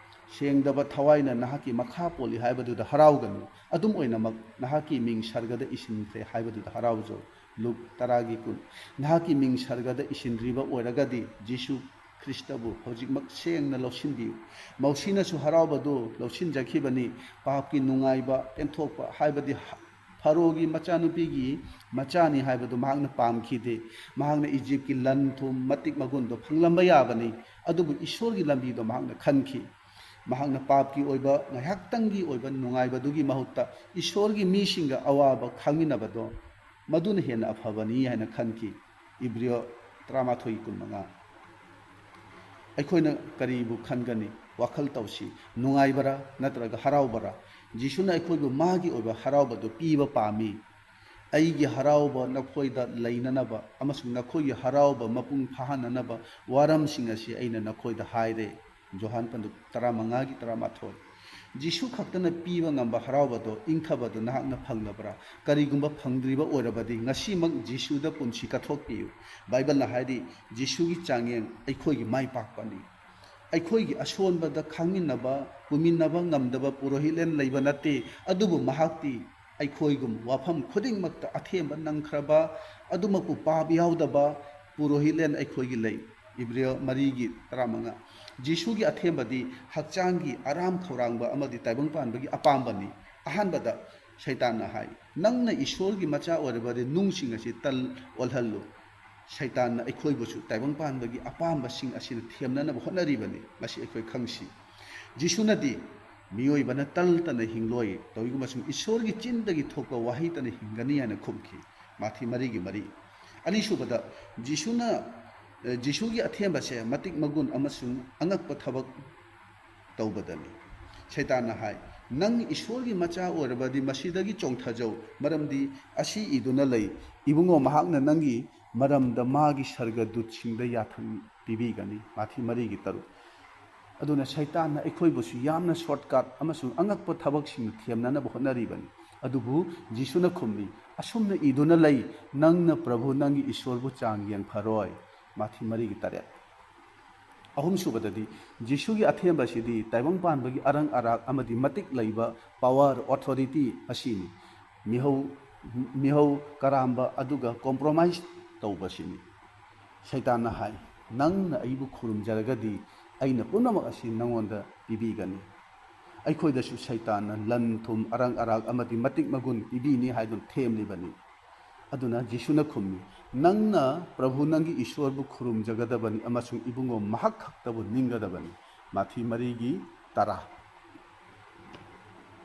"ꯁꯦꯡꯗꯕ ꯊꯋꯥꯏꯅ ꯅꯍꯥꯛꯀꯤ ꯃꯈꯥ ꯄꯣꯜꯂꯤ ꯍꯥꯏꯕꯗꯨꯗ ꯍꯔꯥꯎꯒꯅꯨ꯫ ꯑꯗꯨꯝ ꯑꯣꯏꯅꯃꯛ, ꯅꯍꯥꯛꯀꯤ ꯃꯤꯡ ꯁꯔꯒꯗ ꯏꯁꯤꯟꯈ꯭ꯔꯦ ꯍꯥꯏꯕꯗꯨꯗ ꯍꯔꯥꯎꯖꯧ"꯫ ꯂꯨꯛ ꯇꯔꯥꯒꯤ ꯀꯨꯟ꯫ ꯅꯍꯥꯛꯀꯤ ꯃꯤꯡ ꯁꯔꯒꯗ ꯏꯁꯤꯟꯗ꯭ꯔꯤꯕ ꯑꯣꯏꯔꯒꯗꯤ, ꯖꯤꯁꯨ ꯈ꯭ꯔꯤꯁꯇꯕꯨ ꯍꯧꯖꯤꯛꯃꯛ ꯁꯦꯡꯅ ꯂꯧꯁꯤꯟꯕꯤꯌꯨ꯫ ꯃꯧꯁꯤꯅꯁꯨ ꯍꯔꯥꯎꯕꯗꯨ ꯂꯧꯁꯤꯟꯖꯈꯤꯕꯅꯤ꯫ ꯄꯥꯞꯀꯤ ꯅꯨꯡꯉꯥꯏꯕ ꯄꯦꯟꯊꯣꯛꯄ, ꯍꯥꯏꯕꯗꯤ ꯐꯔꯣꯒꯤ ꯃꯆꯥꯅꯨꯄꯤꯒꯤ ꯃꯆꯥꯅꯤ ꯍꯥꯏꯕꯗꯨ ꯃꯍꯥꯛꯅ ꯄꯥꯝꯈꯤꯗꯦ꯫ ꯃꯍꯥꯛꯅ ꯏꯖꯤꯞꯀꯤ ꯂꯟ ꯊꯨꯝ, ꯃꯇꯤꯛ ꯃꯒꯨꯟꯗꯣ ꯐꯪꯂꯝꯕ ꯌꯥꯕꯅꯤ, ꯑꯗꯨꯕꯨ ꯏꯁꯣꯔꯒꯤ ꯂꯝꯕꯤꯗꯣ ꯃꯍꯥꯛꯅ ꯈꯟꯈꯤ꯫ ꯃꯍꯥꯛꯅ ꯄꯥꯞꯀꯤ ꯑꯣꯏꯕ ꯉꯥꯏꯍꯥꯛꯇꯪꯒꯤ ꯑꯣꯏꯕ ꯅꯨꯡꯉꯥꯏꯕꯗꯨꯒꯤ ꯃꯍꯨꯠꯇ ꯏꯁꯣꯔꯒꯤ ꯃꯤꯁꯤꯡꯒ ꯑꯋꯥꯕ ꯈꯥꯡꯃꯤꯟꯅꯕꯗꯣ, ꯃꯗꯨꯅ ꯍꯦꯟꯅ ꯑꯐꯕꯅꯤ ꯍꯥꯏꯅ ꯈꯟꯈꯤ꯫ ꯏꯕ꯭ꯔꯤꯌꯣ ꯇꯔꯥꯃꯥꯊꯣꯏ ꯀꯨꯟꯃꯉꯥ꯫ ꯑꯩꯈꯣꯏꯅ ꯀꯔꯤꯕꯨ ꯈꯟꯒꯅꯤ? ꯋꯥꯈꯜ ꯇꯧꯁꯤ꯫ ꯅꯨꯡꯉꯥꯏꯕꯔꯥ ꯅꯠꯇ꯭ꯔꯒ ꯍꯔꯥꯎꯕꯔꯥ? ꯖꯤꯁꯨꯅ ꯑꯩꯈꯣꯏꯕꯨ ꯃꯥꯒꯤ ꯑꯣꯏꯕ ꯍꯔꯥꯎꯕꯗꯨ ꯄꯤꯕ ꯄꯥꯝꯃꯤ꯫ "ꯑꯩꯒꯤ ꯍꯔꯥꯎꯕ ꯅꯈꯣꯏꯗ ꯂꯩꯅꯅꯕ ꯑꯃꯁꯨꯡ ꯅꯈꯣꯏꯒꯤ ꯍꯔꯥꯎꯕ ꯃꯄꯨꯡ ꯐꯥꯍꯟꯅꯅꯕ ꯋꯥꯔꯝꯁꯤꯡ ꯑꯁꯤ ꯑꯩꯅ ꯅꯈꯣꯏꯗ ꯍꯥꯏꯔꯦ"꯫ ꯌꯣꯍꯥꯟ ꯄꯟꯗꯨꯞ ꯇꯔꯥꯃꯉꯥꯒꯤ ꯇꯔꯥꯃꯥꯊꯣꯏ꯫ ꯖꯤꯁꯨ ꯈꯛꯇꯅ ꯄꯤꯕ ꯉꯝꯕ ꯍꯔꯥꯎꯕꯗꯣ, ꯏꯪꯊꯕꯗꯣ ꯅꯍꯥꯛꯅ ꯐꯪꯂꯕ꯭ꯔꯥ? ꯀꯔꯤꯒꯨꯝꯕ ꯐꯪꯗ꯭ꯔꯤꯕ ꯑꯣꯏꯔꯕꯗꯤ, ꯉꯁꯤꯃꯛ ꯖꯤꯁꯨꯗ ꯄꯨꯟꯁꯤ ꯀꯠꯊꯣꯛꯄꯤꯌꯨ꯫ ꯕꯥꯏꯕꯜꯅ ꯍꯥꯏꯔꯤ, ꯖꯤꯁꯨꯒꯤ ꯆꯥꯡꯌꯦꯡ ꯑꯩꯈꯣꯏꯒꯤ ꯃꯥꯏ ꯄꯥꯛꯄꯅꯤ꯫ ꯑꯩꯈꯣꯏꯒꯤ ꯑꯁꯣꯟꯕꯗ ꯈꯥꯡꯃꯤꯟꯅꯕ, ꯄꯨꯃꯤꯟꯅꯕ ꯉꯝꯗꯕ ꯄꯨꯔꯣꯍꯤꯠꯂꯦꯟ ꯂꯩꯕ ꯅꯠꯇꯦ, ꯑꯗꯨꯕꯨ ꯃꯍꯥꯛꯇꯤ ꯑꯩꯈꯣꯏꯒꯨꯝ ꯋꯥꯐꯝ ꯈꯨꯗꯤꯡꯃꯛꯇ ꯑꯊꯦꯝꯕ ꯅꯪꯈ꯭ꯔꯕ, ꯑꯗꯨꯃꯛꯄꯨ ꯄꯥꯞ ꯌꯥꯎꯗꯕ ꯄꯨꯔꯣꯍꯤꯠꯂꯦꯟ ꯑꯩꯈꯣꯏꯒꯤ ꯂꯩ꯫ ꯏꯕ꯭ꯔꯤꯌ ꯃꯔꯤꯒꯤ ꯇꯔꯥꯃꯉꯥ꯫ ꯖꯤꯁꯨꯒꯤ ꯑꯊꯦꯝꯕꯗꯤ ꯍꯛꯆꯥꯡꯒꯤ ꯑꯔꯥꯝ ꯈꯧꯔꯥꯡꯕ ꯑꯃꯗꯤ ꯇꯥꯏꯕꯪ ꯄꯥꯟꯕꯒꯤ ꯑꯄꯥꯝꯕꯅꯤ꯫ ꯑꯍꯥꯟꯕꯗ ꯁꯩꯇꯥꯟꯅ ꯍꯥꯏ, "ꯅꯪꯅ ꯏꯁꯣꯔꯒꯤ ꯃꯆꯥ ꯑꯣꯏꯔꯕꯗꯤ ꯅꯨꯡꯁꯤꯡ ꯑꯁꯤ ꯇꯜ ꯑꯣꯜꯍꯜꯂꯨ"꯫ ꯁꯩꯇꯥꯟꯅ ꯑꯩꯈꯣꯏꯕꯨꯁꯨ ꯇꯥꯏꯕꯪ ꯄꯥꯟꯕꯒꯤ ꯑꯄꯥꯝꯕꯁꯤꯡ ꯑꯁꯤꯅ ꯊꯦꯝꯅꯅꯕ ꯍꯣꯠꯅꯔꯤꯕꯅꯤ꯫ ꯃꯁꯤ ꯑꯩꯈꯣꯏ ꯈꯪꯁꯤ꯫ ꯖꯤꯁꯨꯅꯗꯤ, "ꯃꯤꯑꯣꯏꯕꯅ ꯇꯜꯇꯅ ꯍꯤꯡꯂꯣꯏ, ꯇꯧꯏꯒꯨꯝꯕꯁꯨꯡ ꯏꯁꯣꯔꯒꯤ ꯆꯤꯟꯗꯒꯤ ꯊꯣꯛꯄ ꯋꯥꯍꯩꯇꯅ ꯍꯤꯡꯒꯅꯤ" ꯍꯥꯏꯅ ꯈꯨꯝꯈꯤ꯫ ꯃꯥꯊꯤ ꯃꯔꯤꯒꯤ ꯃꯔꯤ꯫ ꯑꯅꯤꯁꯨꯕꯗ, ꯖꯤꯁꯨꯅ, ꯑ, ꯖꯤꯁꯨꯒꯤ ꯑꯊꯦꯝꯕꯁꯦ ꯃꯇꯤꯛ ꯃꯒꯨꯟ ꯑꯃꯁꯨꯡ ꯑꯉꯛꯄ ꯊꯕꯛ ꯇꯧꯕꯗꯅꯤ꯫ ꯁꯩꯇꯥꯟꯅ ꯍꯥꯏ, "ꯅꯪ ꯏꯁꯣꯔꯒꯤ ꯃꯆꯥ ꯑꯣꯏꯔꯕꯗꯤ ꯃꯁꯤꯗꯒꯤ ꯆꯣꯡꯊꯖꯧ, ꯃꯔꯝꯗꯤ ꯑꯁꯤ ꯏꯗꯨꯅ ꯂꯩ, 'ꯏꯕꯨꯡꯉꯣ, ꯃꯍꯥꯛꯅ ꯅꯪꯒꯤ ꯃꯔꯝꯗ ꯃꯥꯒꯤ ꯁꯔꯒ ꯗꯨꯠꯁꯤꯡꯗ ꯌꯥꯊꯪ ꯄꯤꯕꯤꯒꯅꯤ'" ꯃꯥꯊꯤ ꯃꯔꯤꯒꯤ ꯇꯔꯨꯛ꯫ ꯑꯗꯨꯅ ꯁꯩꯇꯥꯟꯅ ꯑꯩꯈꯣꯏꯕꯨꯁꯨ ꯌꯥꯝꯅ ꯁꯣꯔꯠꯀꯠ ꯑꯃꯁꯨꯡ ꯑꯉꯛꯄ ꯊꯕꯛꯁꯤꯡꯅ ꯊꯦꯝꯅꯅꯕ ꯍꯣꯠꯅꯔꯤꯕꯅꯤ꯫ ꯑꯗꯨꯕꯨ ꯖꯤꯁꯨꯅ ꯈꯨꯝꯃꯤ, "ꯑꯁꯨꯝꯅ ꯏꯗꯨꯅ ꯂꯩ, 'ꯅꯪꯅ ꯄ꯭ꯔꯚꯨ ꯅꯪꯒꯤ ꯏꯁꯣꯔꯕꯨ ꯆꯥꯡ ꯌꯦꯡꯐꯔꯣꯏ'" ꯃꯥꯊꯤ ꯃꯔꯤꯒꯤ ꯇꯔꯦꯠ꯫ ꯑꯍꯨꯝꯁꯨꯕꯗꯗꯤ, ꯖꯤꯁꯨꯒꯤ ꯑꯊꯦꯝꯕꯁꯤꯗꯤ ꯇꯥꯏꯕꯪ ꯄꯥꯟꯕꯒꯤ ꯑꯔꯪ ꯑꯔꯥꯛ ꯑꯃꯗꯤ ꯃꯇꯤꯛ ꯂꯩꯕ ꯄꯥꯋꯔ, ꯑꯣꯊꯣꯔꯤꯇꯤ ꯑꯁꯤꯅꯤ꯫ ꯃꯤꯍꯧ, ꯃꯤꯍꯧ ꯀꯔꯥꯝꯕ ꯑꯗꯨꯒ ꯀꯣꯝꯄ꯭ꯔꯣꯃꯥꯏꯁ ꯇꯧꯕꯁꯤꯅꯤ꯫ ꯁꯩꯇꯥꯟꯅ ꯍꯥꯏ, "ꯅꯪꯅ ꯑꯩꯕꯨ ꯈꯨꯔꯨꯝꯖꯔꯒꯗꯤ ꯑꯩꯅ ꯄꯨꯝꯅꯃꯛ ꯑꯁꯤ ꯅꯉꯣꯟꯗ ꯄꯤꯕꯤꯒꯅꯤ"꯫ ꯑꯩꯈꯣꯏꯗꯁꯨ ꯁꯩꯇꯥꯟꯅ ꯂꯟ ꯊꯨꯝ, ꯑꯔꯪ ꯑꯔꯥꯛ ꯑꯃꯗꯤ ꯃꯇꯤꯛ ꯃꯒꯨꯟ ꯄꯤꯕꯤꯅꯤ ꯍꯥꯏꯗꯨꯅ ꯊꯦꯝꯂꯤꯕꯅꯤ꯫ ꯑꯗꯨꯅ ꯖꯤꯁꯨꯅ ꯈꯨꯝꯃꯤ, "ꯅꯪꯅ ꯄ꯭ꯔꯚꯨ ꯅꯪꯒꯤ ꯏꯁꯣꯔꯕꯨ ꯈꯨꯔꯨꯝꯖꯒꯗꯕꯅꯤ ꯑꯃꯁꯨꯡ ꯏꯕꯨꯡꯉꯣ ꯃꯍꯥꯛ ꯈꯛꯇꯕꯨ ꯅꯤꯡꯒꯗꯕꯅꯤ"꯫ ꯃꯥꯊꯤ ꯃꯔꯤꯒꯤ ꯇꯔꯥ꯫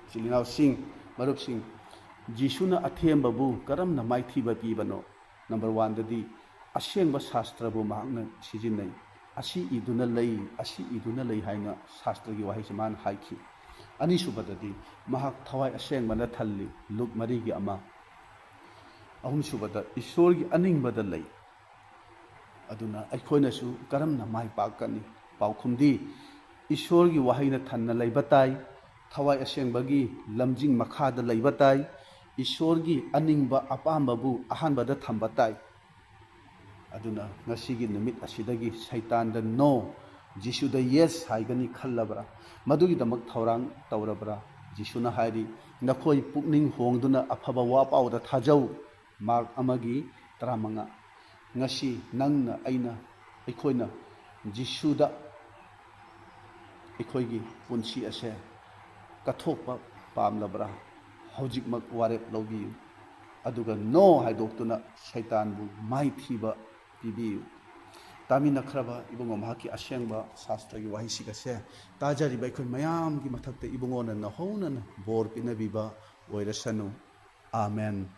ꯏꯆꯤꯜ ꯏꯅꯥꯎꯁꯤꯡ, ꯃꯔꯨꯞꯁꯤꯡ, ꯖꯤꯁꯨꯅ ꯑꯊꯦꯝꯕꯕꯨ ꯀꯔꯝꯅ ꯃꯥꯏꯊꯤꯕ ꯄꯤꯕꯅꯣ? ꯅꯝꯕꯔ ꯋꯥꯟꯗꯗꯤ, ꯑꯁꯦꯡꯕ ꯁꯥꯁꯇ꯭ꯔꯕꯨ ꯃꯍꯥꯛꯅ ꯁꯤꯖꯤꯟꯅꯩ꯫ ꯑꯁꯤ ꯏꯗꯨꯅ ꯂꯩ, ꯑꯁꯤ ꯏꯗꯨꯅ ꯂꯩ ꯍꯥꯏꯅ ꯁꯥꯁꯇ꯭ꯔꯒꯤ ꯋꯥꯍꯩꯁꯤ ꯃꯥꯅ ꯍꯥꯏꯈꯤ꯫ ꯑꯅꯤꯁꯨꯕꯗꯗꯤ, ꯃꯍꯥꯛ ꯊꯋꯥꯏ ꯑꯁꯦꯡꯕꯅ ꯊꯜꯂꯤ, ꯂꯨꯛ ꯃꯔꯤꯒꯤ ꯑꯃ꯫ ꯑꯍꯨꯝꯁꯨꯕꯗ, ꯏꯁꯣꯔꯒꯤ ꯑꯅꯤꯡꯕꯗ ꯂꯩ꯫ ꯑꯗꯨꯅ ꯑꯩꯈꯣꯏꯅꯁꯨ ꯀꯔꯝꯅ ꯃꯥꯏ ꯄꯥꯛꯀꯅꯤ? ꯄꯥꯎꯈꯨꯝꯗꯤ, ꯏꯁꯣꯔꯒꯤ ꯋꯥꯍꯩꯅ ꯊꯟꯅ ꯂꯩꯕ ꯇꯥꯏ, ꯊꯋꯥꯏ ꯑꯁꯦꯡꯕꯒꯤ ꯂꯝꯖꯤꯡ ꯃꯈꯥꯗ ꯂꯩꯕ ꯇꯥꯏ, ꯏꯁꯣꯔꯒꯤ ꯑꯅꯤꯡꯕ ꯑꯄꯥꯝꯕꯕꯨ ꯑꯍꯥꯟꯕꯗ ꯊꯝꯕ ꯇꯥꯏ꯫ ꯑꯗꯨꯅ ꯉꯁꯤꯒꯤ ꯅꯨꯃꯤꯠ ꯑꯁꯤꯗꯒꯤ ꯁꯩꯇꯥꯟꯗ "No", ꯖꯤꯁꯨꯗ "Yes" ꯍꯥꯏꯒꯅꯤ ꯈꯜꯂꯕ꯭ꯔꯥ? ꯃꯗꯨꯒꯤꯗꯃꯛ ꯊꯧꯔꯥꯡ ꯇꯧꯔꯕ꯭ꯔꯥ? ꯖꯤꯁꯨꯅ ꯍꯥꯏꯔꯤ, "ꯅꯈꯣꯏ ꯄꯨꯛꯅꯤꯡ ꯍꯣꯡꯗꯨꯅ ꯑꯐꯕ ꯋꯥ ꯄꯥꯎꯗ ꯊꯥꯖꯧ"꯫ ꯃꯥꯔꯛ ꯑꯃꯒꯤ ꯇꯔꯥꯃꯉꯥ꯫ ꯉꯁꯤ ꯅꯪꯅ, ꯑꯩꯅ, ꯑꯩꯈꯣꯏꯅ ꯖꯤꯁꯨꯗ ꯑꯩꯈꯣꯏꯒꯤ ꯄꯨꯟꯁꯤ ꯑꯁꯦ ꯀꯠꯊꯣꯛꯄ ꯄꯥꯝꯂꯕ꯭ꯔꯥ? ꯍꯧꯖꯤꯛꯃꯛ ꯋꯥꯔꯦꯞ ꯂꯧꯕꯤꯌꯨ, ꯑꯗꯨꯒ "No" ꯍꯥꯏꯗꯣꯛꯇꯨꯅ ꯁꯩꯇꯥꯟꯕꯨ ꯃꯥꯏꯊꯤꯕ ꯄꯤꯕꯤꯌꯨ꯫ ꯇꯥꯃꯤꯟꯅꯈ꯭ꯔꯕ ꯏꯕꯨꯡꯉꯣ, ꯃꯍꯥꯛꯀꯤ ꯑꯁꯦꯡꯕ ꯁꯥꯁꯇ꯭ꯔꯒꯤ ꯋꯥꯍꯩꯁꯤꯡ ꯑꯁꯦ ꯇꯥꯖꯔꯤꯕ ꯑꯩꯈꯣꯏ ꯃꯌꯥꯝꯒꯤ ꯃꯊꯛꯇ ꯏꯕꯨꯡꯉꯣꯅ ꯅꯧꯍꯧꯅꯅ ꯕꯣꯔ ꯄꯤꯅꯕꯤꯕ ꯑꯣꯏꯔꯁꯅꯨ꯫ ꯑꯥꯃꯦꯟ꯫